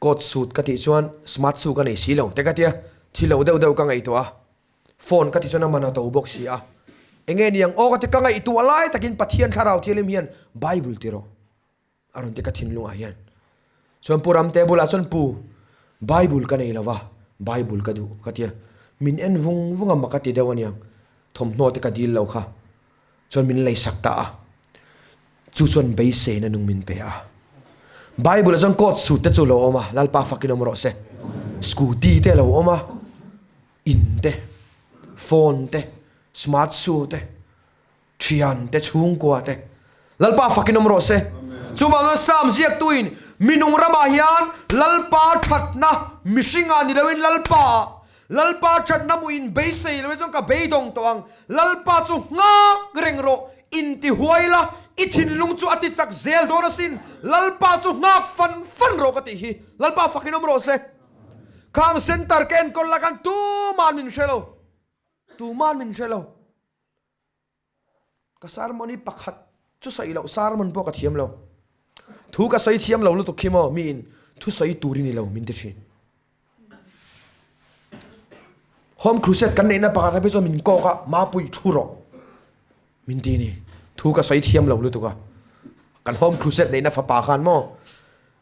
coat suit ka tih chuan smart shoe ka nei si lo te ka tia, thi lo deuh deuh ka ngaihtuah a. Phone ka ti chuan a man a to bawk si a. Enge niang aw ka ti ka ngaihtuah lai takin Pathian thlarau thianghlim hian Bible ti rawh a rawn ti ka thinlungah hian. Chuan Pu Ramte bulah chuan Pu, Bible ka nei lo va, Bible ka duh ka ti a. Min en vung vung a mak a ti deuh aniang, thawmhnaw te ka dil lo kha. Chuan min leisak ta a. Chu chuan beiseina nung min pe a. Bible ah chuan coat suit te chu lo awm a, Lalpa fakin awm rawh se. Scooty te lo awm a, in te, phone te, smart shoe te, thian te, chhungkua te. Lalpa fakin awm rawh se. Chuvang chuan Psalm ziaktuin minung ramah hian Lalpa thatna mihringah ni loin Lalpa ah Lalpa thatna hmuh in beisei loin chuan ka beidawng tawh ang. Lalpa chu nghak reng rawh, inti huai la, i thinlung chu a ti chak zel dawn asin. Lalpa chu nghak fan fan rawh ka tih hi. Lalpa fakin awm rawh se. Khang center ka enkawl la khan tuman min hre lo. Tuman min hre lo. Ka sermon hi pakhat chu sawi loh sermon pawh ka thiam lo. Thu ka sawi thiam lo lutuk khi maw miin thu sawi tur i ni lo min ti thin. Home crusade kan neihna pakhat ah phei chuan min kawk a, Mapui thu rawh min ti ni. Thu ka sawi thiam lo lutuk a. Kan home crusade neihna fapa khan maw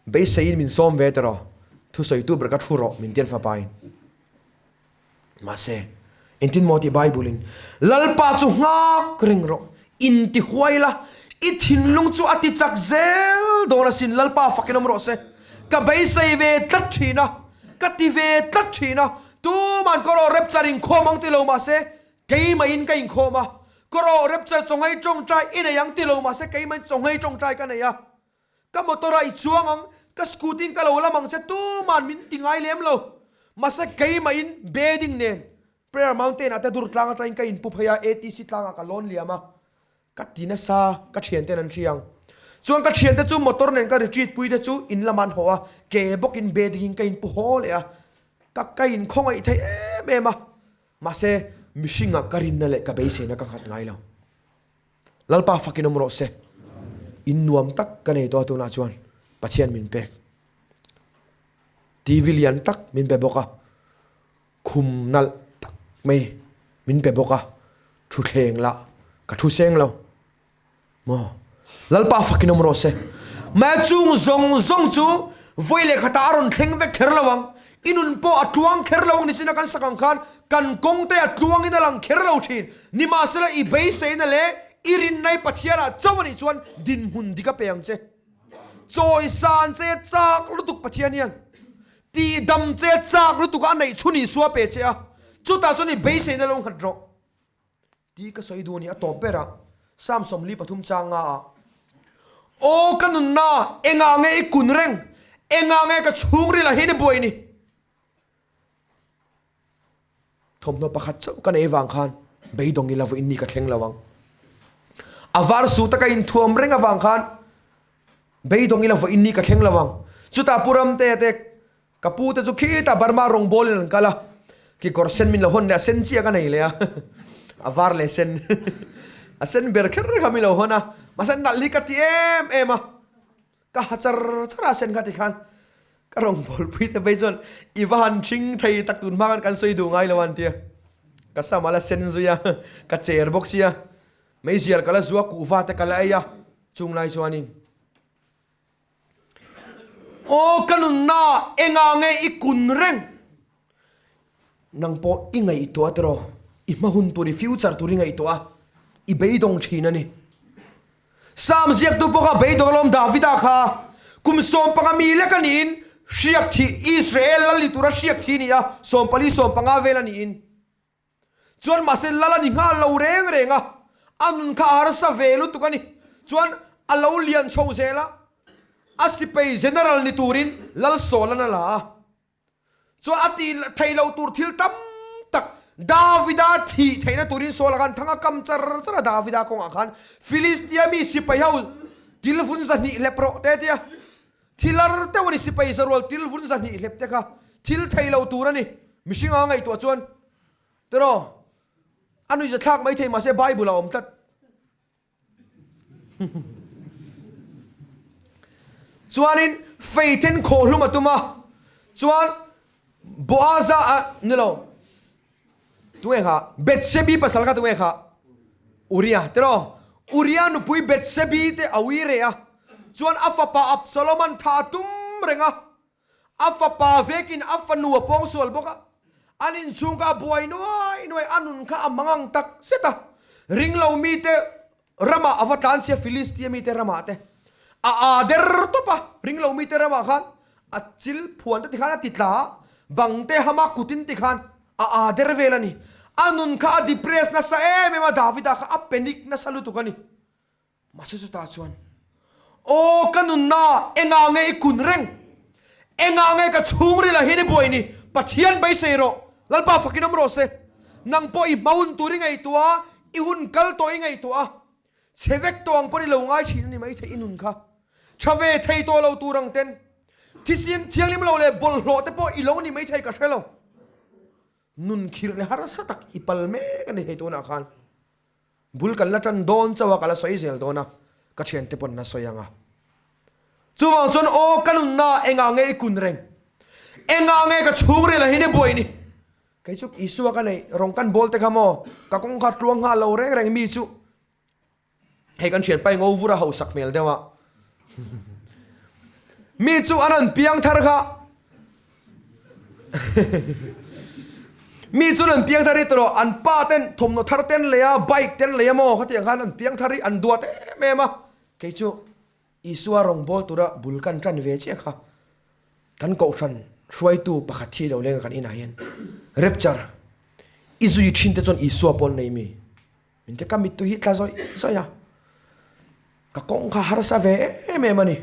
beiseiin min sawm ve tawh rawh, thu sawi tu ber ka thu rawh min ti an fapa in. Mahse, engtin maw tih Bible-in, Lalpa chu nghak reng rawh, inti huai la, i thinlung chu a ti chak zel dawn asin, Lalpa fakin awm rawh se. Ka beisei ve tlat thin a, ka ti ve tlat thin a, tuman ka rawh rapture inkhawm ang ti lo mahse, keimahin ka inkhawm a, ka rawh rapture chawnghei tawngtai i nei ang ti lo mahse, keimahin chawnghei tawngtai ka nei a. Ka motor ah i chuang ang, ka scooty in ka lo lam ang che tuman min ti ngai lem lo. Mahse keimah in bedding nen Prayer Mountain ah te dur tlang atangin ka inpu phei a, ATC tlang ah ka lawn liam a, ka ti nasa, ka thianten an hria ang. Chuan ka thiante chu motor nen ka retreat pui te chu in lamah an haw a, ke bawk in bedding in ka inpu haw leh a, ka ka inkhawngaih thei em em a. Mahse mihring ah ka rinna leh ka beiseina ka nghat ngai lo. Lalpa fakin awm rawh se. In nuam tak ka nei tawh a tunah chuan Pathian min pek. TV lian tak min pe bawk a, khum nalh tak mai min pe bawk a, thutthleng lah ka thu seng lo maw. Lalpa fakin awm rawh se. Mahse chung zawng zawng chu vawi leh khatah a rawn thleng vek kher lo ang. I nun pawh a tluang kher lo ang nichina kan sak ang khan kan kawng te a tluangin a lang kher lo thin. Nimahsela i beiseina leh i rinnai Pathianah chauh anih chuan dinhmun dik a pe ang che. Chawisan che chak lutuk Pathian hian tihdam che chak lutuk a a neih chhun Isua pe che a, chutah chuan i beiseina lo nghat rawh. Ti ka sawi duh a ni, a tawp ber a, Psalm 43 chang nga ah, Aw ka nunna, engah nge i kun reng? Engah nge ka chhungril ah hian i buai ni? Thawmhnaw pakhat chauh ka nei vang khan beidawng ila vawiin ni ka thleng lo ang. A var su taka inthuam reng avang khan beidawng ila vawiin ni ka thleng lo ang. Chutah Pu Ramtea te Ka pu te chu khitah Burma rawngbawl in an kal a, kekawr sen min lo hawn leh a sen chiah ka nei leh a, a var leh sen a sen ber kher kha min lo hawn a, mahse nalh hi ka ti em em a, ka ha char char a sen kha ti khan ka rawngbawl pui te phei chuan i va han thing thei tak tun hma khan kan sawi duh ngai lo a an ti a, ka sam a la sen zui a, ka cher bawk sia, meizial ka la zu a kuhva te ka la ei a, chung lai chuanin. Aw ka nunna engah nge i kun reng? Nang pawh i ngaihtuah tiraw? I hma hun tur, i future tur i ngaihtuah a, i beidawng thin a ni. Psalm ziaktu pawh kha beidawng alawm Davida kha kum 15 mi lek a niin hriak thih Israel lal ni tura hriak thih a ni a, 14 15 vel a niin. Chuan mahse lal a ni nghal lo reng reng a, a nun kha a harsa ve lutuk a ni. Chuan a lo lian chho zel a, a sipai general ni turin lal Saul-an a la a. Chuan a tih theih loh tur thil tam tak Davida thih theihna turin Saul-a khan thang a kam char char a, Davida kawngah khan Filistia mi sipai ho til vun 200 hlep rawh te a ti a. Thil ar deuh a ni, sipai zarual til vun 200 hlep te kha thil thei lo tur a ni. Mihring anga ngaihtuah chuan tiraw a nuihza thlak mai thei mahse Bible a awm tlat. Chuanin faith in khawhhlum a tum a, chuan Boaza a ni lo. Tunge kha? Bethsebi pasal kha tunge kha? Uria tiraw? Uria nupui Bethsebi te a ui reh a, chuan a fapa Absaloman tha a tum reng a, a fapa vekin a fanu a pawng sual bawk a, an inchhung kha a buai nuai nuai, a nun kha a mangang tak zet a, ringlo mite ramah a va tlan chhia Philistia mite ramah te a aa der tawp a, ringlo mite ramah khan a chil phuan te tikhan a ti tla a, bang te hama kutin tikhan a aa der vel a ni. A nun kha a depress nasa em em a, Davida kha a panic nasa lutuk a ni. Mahse chutah chuan, Aw ka nunna, engah nge i kun reng? Engah nge ka chhungril ah hian i buai ni? Pathian beisei rawh, Lalpa fakin awm rawh se. Nang pawh i hma hun tur i ngaihtuah a, i hun kal tawh i ngaihtuah a. Chhe vek tawh ang pawn i lo ngai thin a ni maithei i nun kha. Tha ve thei tawh lo tur ang ten. Thisen thianghlim lo leh bawlhhlawh te pawh i lo ni maithei ka hre lo. Nun khirh leh harsa tak i pal mek a ni hei tunah khan. Bul kan la tan dawn chauh a, ka la sawi zel dawn a, ka thiante pawn la sawi ang a. Chuvang chuan aw ka nunna engah nge i kun reng? Engah nge ka chhungril ah hian i buai ni? Kei chu Isua ka neih rawng kan bawl te kha maw ka kawng kha tluang nghal lo reng reng mi chu hei kan thian pai ngo vur a hausak hmel deuh a. Mi chu an an piang thar kha Mi chu an piang thar hi tawh an pa ten thawmhnaw thar ten lei a bike ten lei a maw khatiang khan an piang thar hi an duat em em a kei chu Isua rawngbawl tura bul kan tan ve chiah kha kan kohhran hruaitu pakhat hi lo leng a kan inah hian rapture i zui thin te chuan Isua pawh an nei mi. Min te ka mittui hi tla zawih zawih a, ka kawng kha harsa ve em em a ni.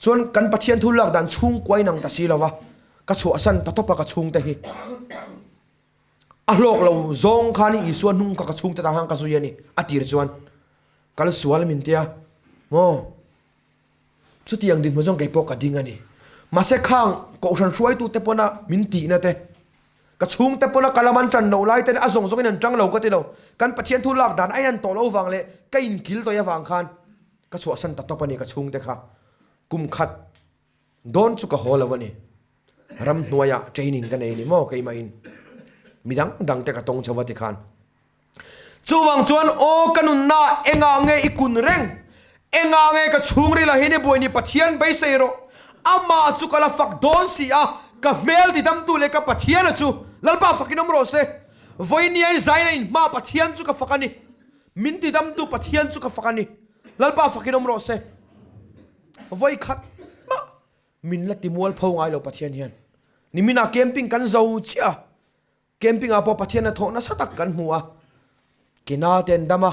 Chuan kan Pathian thu lak dan chhungkua inang ta si lo va, ka chhuahsan ta tawp a ka chhungte hi. A hlawk lo zawng khanin Isua hnung kha ka chhungte tan khan ka zui a ni, a tir chuan kal sual min tia maw. Chutiang dinhmun zawng kei pawh ka ding a ni. Mahse khang kohhran hruaitute pawna min tihna te, ka chhungte pawna ka lam an tan loh lai ten a zawng zawngin an tang lo ka ti lo. Kan Pathian thu lak dan a inan tawh lo vang leh ka inkil tawih avang khan ka chhuahsan ta tawp a ni ka chhungte kha. Kum khat dawn chu ka haw lo a ni. Ramhnuaiah training ka nei a ni maw keimahin midang dangte ka tawng chho va tikhan. Chuvang chuan aw ka nunna engah nge i kun reng? Engah nge ka chhungril ah hian i buai ni Pathian beisei rawh. Amah chu ka la fak dawn si a, ka hmel tidamtu leh ka Pathiana chu Lalpa fakin awm rawh se. Vawinia i zaina inhma Pathian chu ka fak a ni. Min tidamtu Pathian chu ka fak a ni. Lalpa fakin awm rawh se. Vawikhat mah min la timual pho ngai lo Pathian hian. Niminah camping kan zo chiah a. Camping ah pawh Pathian a thawh nasa tak kan hmu a, Kena te an dam a,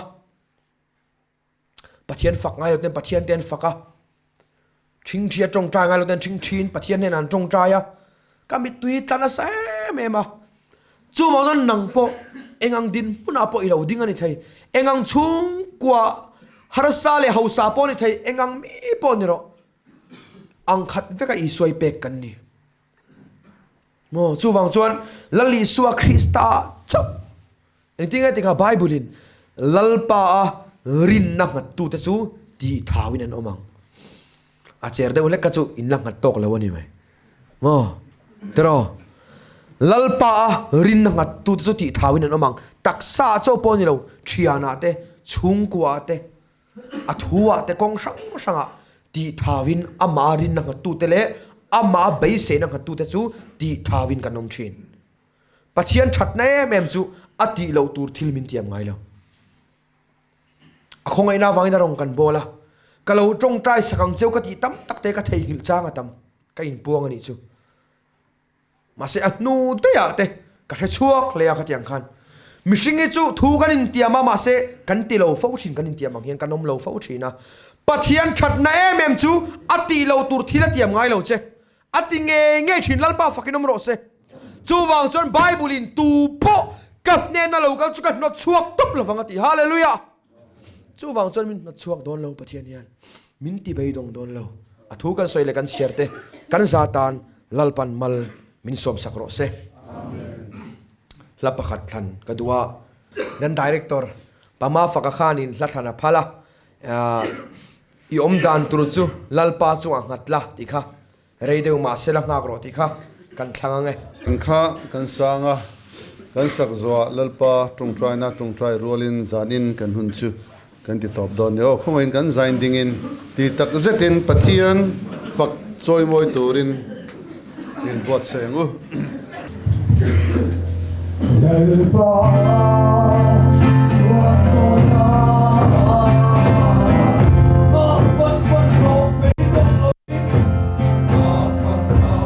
Pathian fak ngai lo ten Pathian te an fak a, Thingthi a tawngtai ngai lo ten Thingthiin Pathian hnenah an tawngtai a, ka mittui tla nasa em em a. Chuvang chuan nang pawh eng ang dinhmunah pawh i lo ding a ni thei, eng ang chhungkua harsa leh hausa pawh a ni thei, eng ang mi pawh ni rawh, ang khat veka Isua i pek kan ni. Maw, chuvang chuan Lal Isua Krista chauh engtin nge tikha Bible in Lalpa a rinna nghattute chu tih thauin an awm ang. A cher deuh hlek kha chu in la nghat tawk lo a ni mai. Maw, tiraw? Lalpa a rinna nghattute chu tih thauin an awm ang. Taksa ah chauh pawh a ni lo, thianah te, chhungkua ah te, A thuah te kawng hrang hrangah tihthauin amah rinna nghattute leh amah beiseina nghattute chu tihthauin kan awm thin. Pathian thatna em em chu a tih loh tur thil min tiam ngai lo. A khawngaihna avangin a rawn kan bawl a, ka lo tawngtai sak ang cheu ka tih tam tak te ka theihnghilh chang a tam, ka inpuang a nih chu. Mahse a hnu daihah te ka hre chhuak hle a khatiang khan mihring hi chu thu kan intiam a mahse kan ti lo fo thin kan intiam ang hian kan awm lo fo thin a Pathian thatna em em chu a tih lo tur thil a tiam ngai lo che a ti ngei ngei thin Lalpa fakin awm rawh se chuvang chuan Bible in tu pawh ka hnena lo kal chu ka hnawt chhuak tawp lovang a ti Hallelujah Chuvang chuan min hnawt chhuak dawn lo Pathian hian min ti beidawng dawn lo. A thu kan sawi leh kan chhiar te kan za tan Lalpan mal min sawmsak rawh se. Hla pakhat thlan ka duh a, kan director Pama Faka khanin hla thlan a phal a, i awm dan tur chu Lalpa chungah nghat la tih kha Rei deuh mah sela nghak rawh tih kha kan thlang ang e. Kan kha kan sang a. Kan sak zuah Lalpa tawngtaina tawngtai rualin zanin kan hun chu kan ti tawp dawn ni aw. Khawngaihin kan zain dingin ti tak zetin Pathian fak chawimawi turin inbuatsaih ang u. Lalpa chuan chawlhna mah fan fan rawh beidawng loin mah fan fan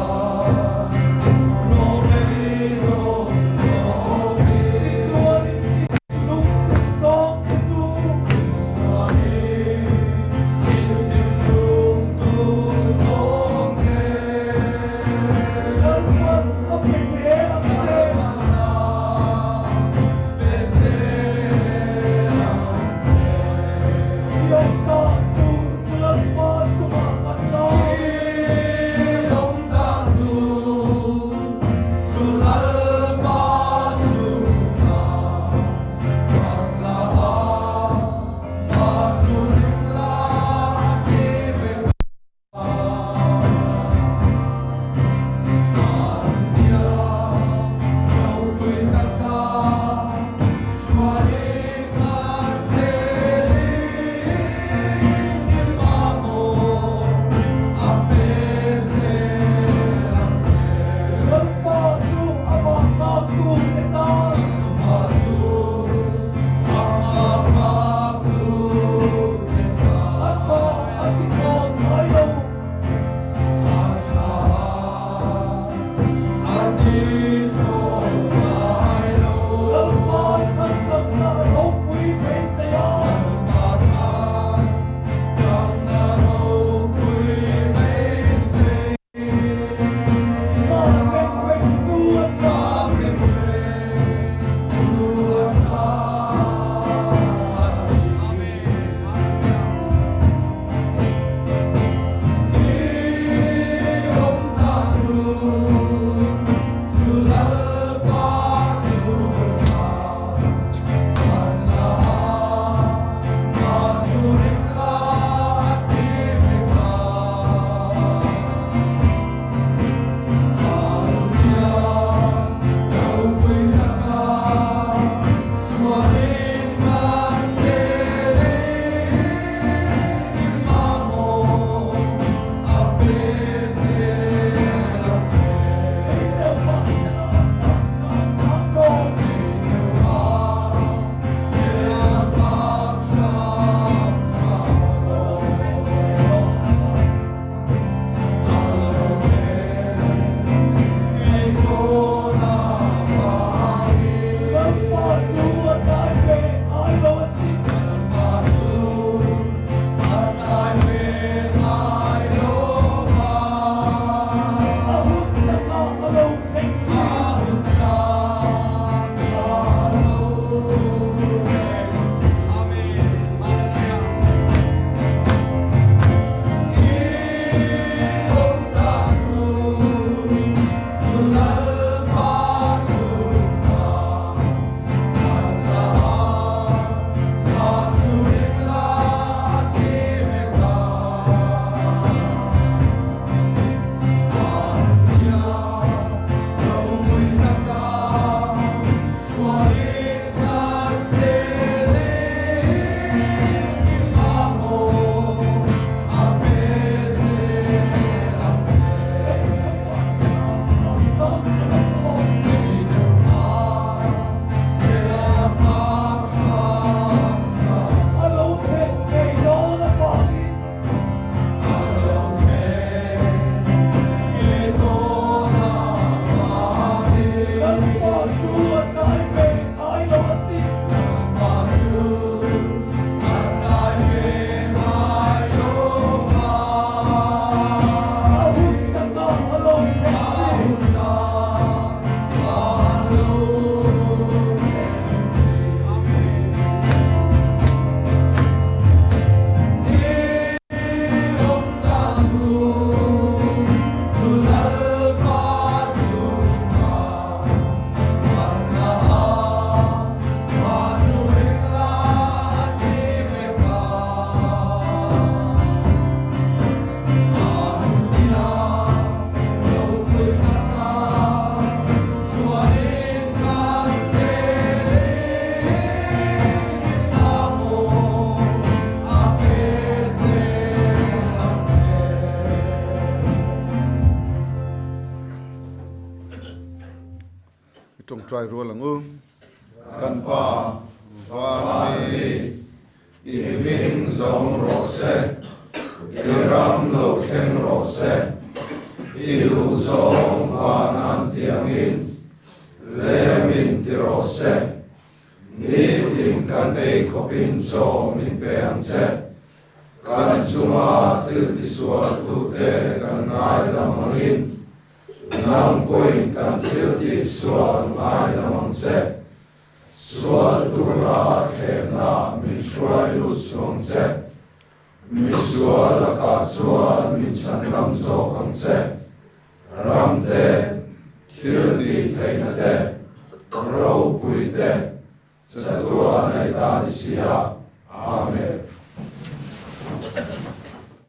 rawh beidawng loin tichuanin i thinlung duhzawng te chu tichuanin i thinlung duhzawng te Lal chuan a pe zel ang che. I awm dan tur chu Lalpa chungah kan la. I awm dan tur chu Lalpa chungah kan la. Mah chu ring la a ti ve ta. Lalpa chu amah nghaktu te tan. Lalpa chu amah nghaktu te tan. A tha a ti thawn ngai lo. A tha a ti thawn ngai lo. Lalpa chhan damna ropui beisei a. Lalpa chhan damna ropui beisei. Mah vek vek chu a tha vek vek chu a tha a ti. I awm dan tur chu Lalpa chungah kan la a, mah chu ring la a ti vek a. Lalpa chu a tlai ve ngai lo a si. Lalpa chu a tlai ve ngai lo va. A hun takah a lo thleng chi. A hun takah a lo thleng. Amen. Hallelujah. A lo thlen ngei dawn avangin a lo thlen ngei dawn avangin Lalpa chu a tlai ve ngai lo a si. Lalpa chu a tlai ve ngai lo va. A hun takah a lo thleng chi. A hun takah a lo thleng chi. Amen. I awm dan tur chu Lalpa chungah kan la a, mah chu ring la a ti vek a. Hallelujah, ropui taka chuanin kan Tawngtai rual ang u. Kan Pa van mi, i hming zawng rawh se, i ram lo thleng rawh se, i duh zawng van an ti angin lei min ti rawh se. Nitin kan ei khawpin chaw min pe ang che. Kan chunga thil tisualtute kan ngaidam angin Nang pawhin kan thil tih sual ngaidam ang che. Sual tura thlemna min hruai lut suang che. Mi sual lakah chuan min chhandam zawk ang che. Ram te, thil tih theihna te, ropui te, chatuan a i ta ni si a. Amen.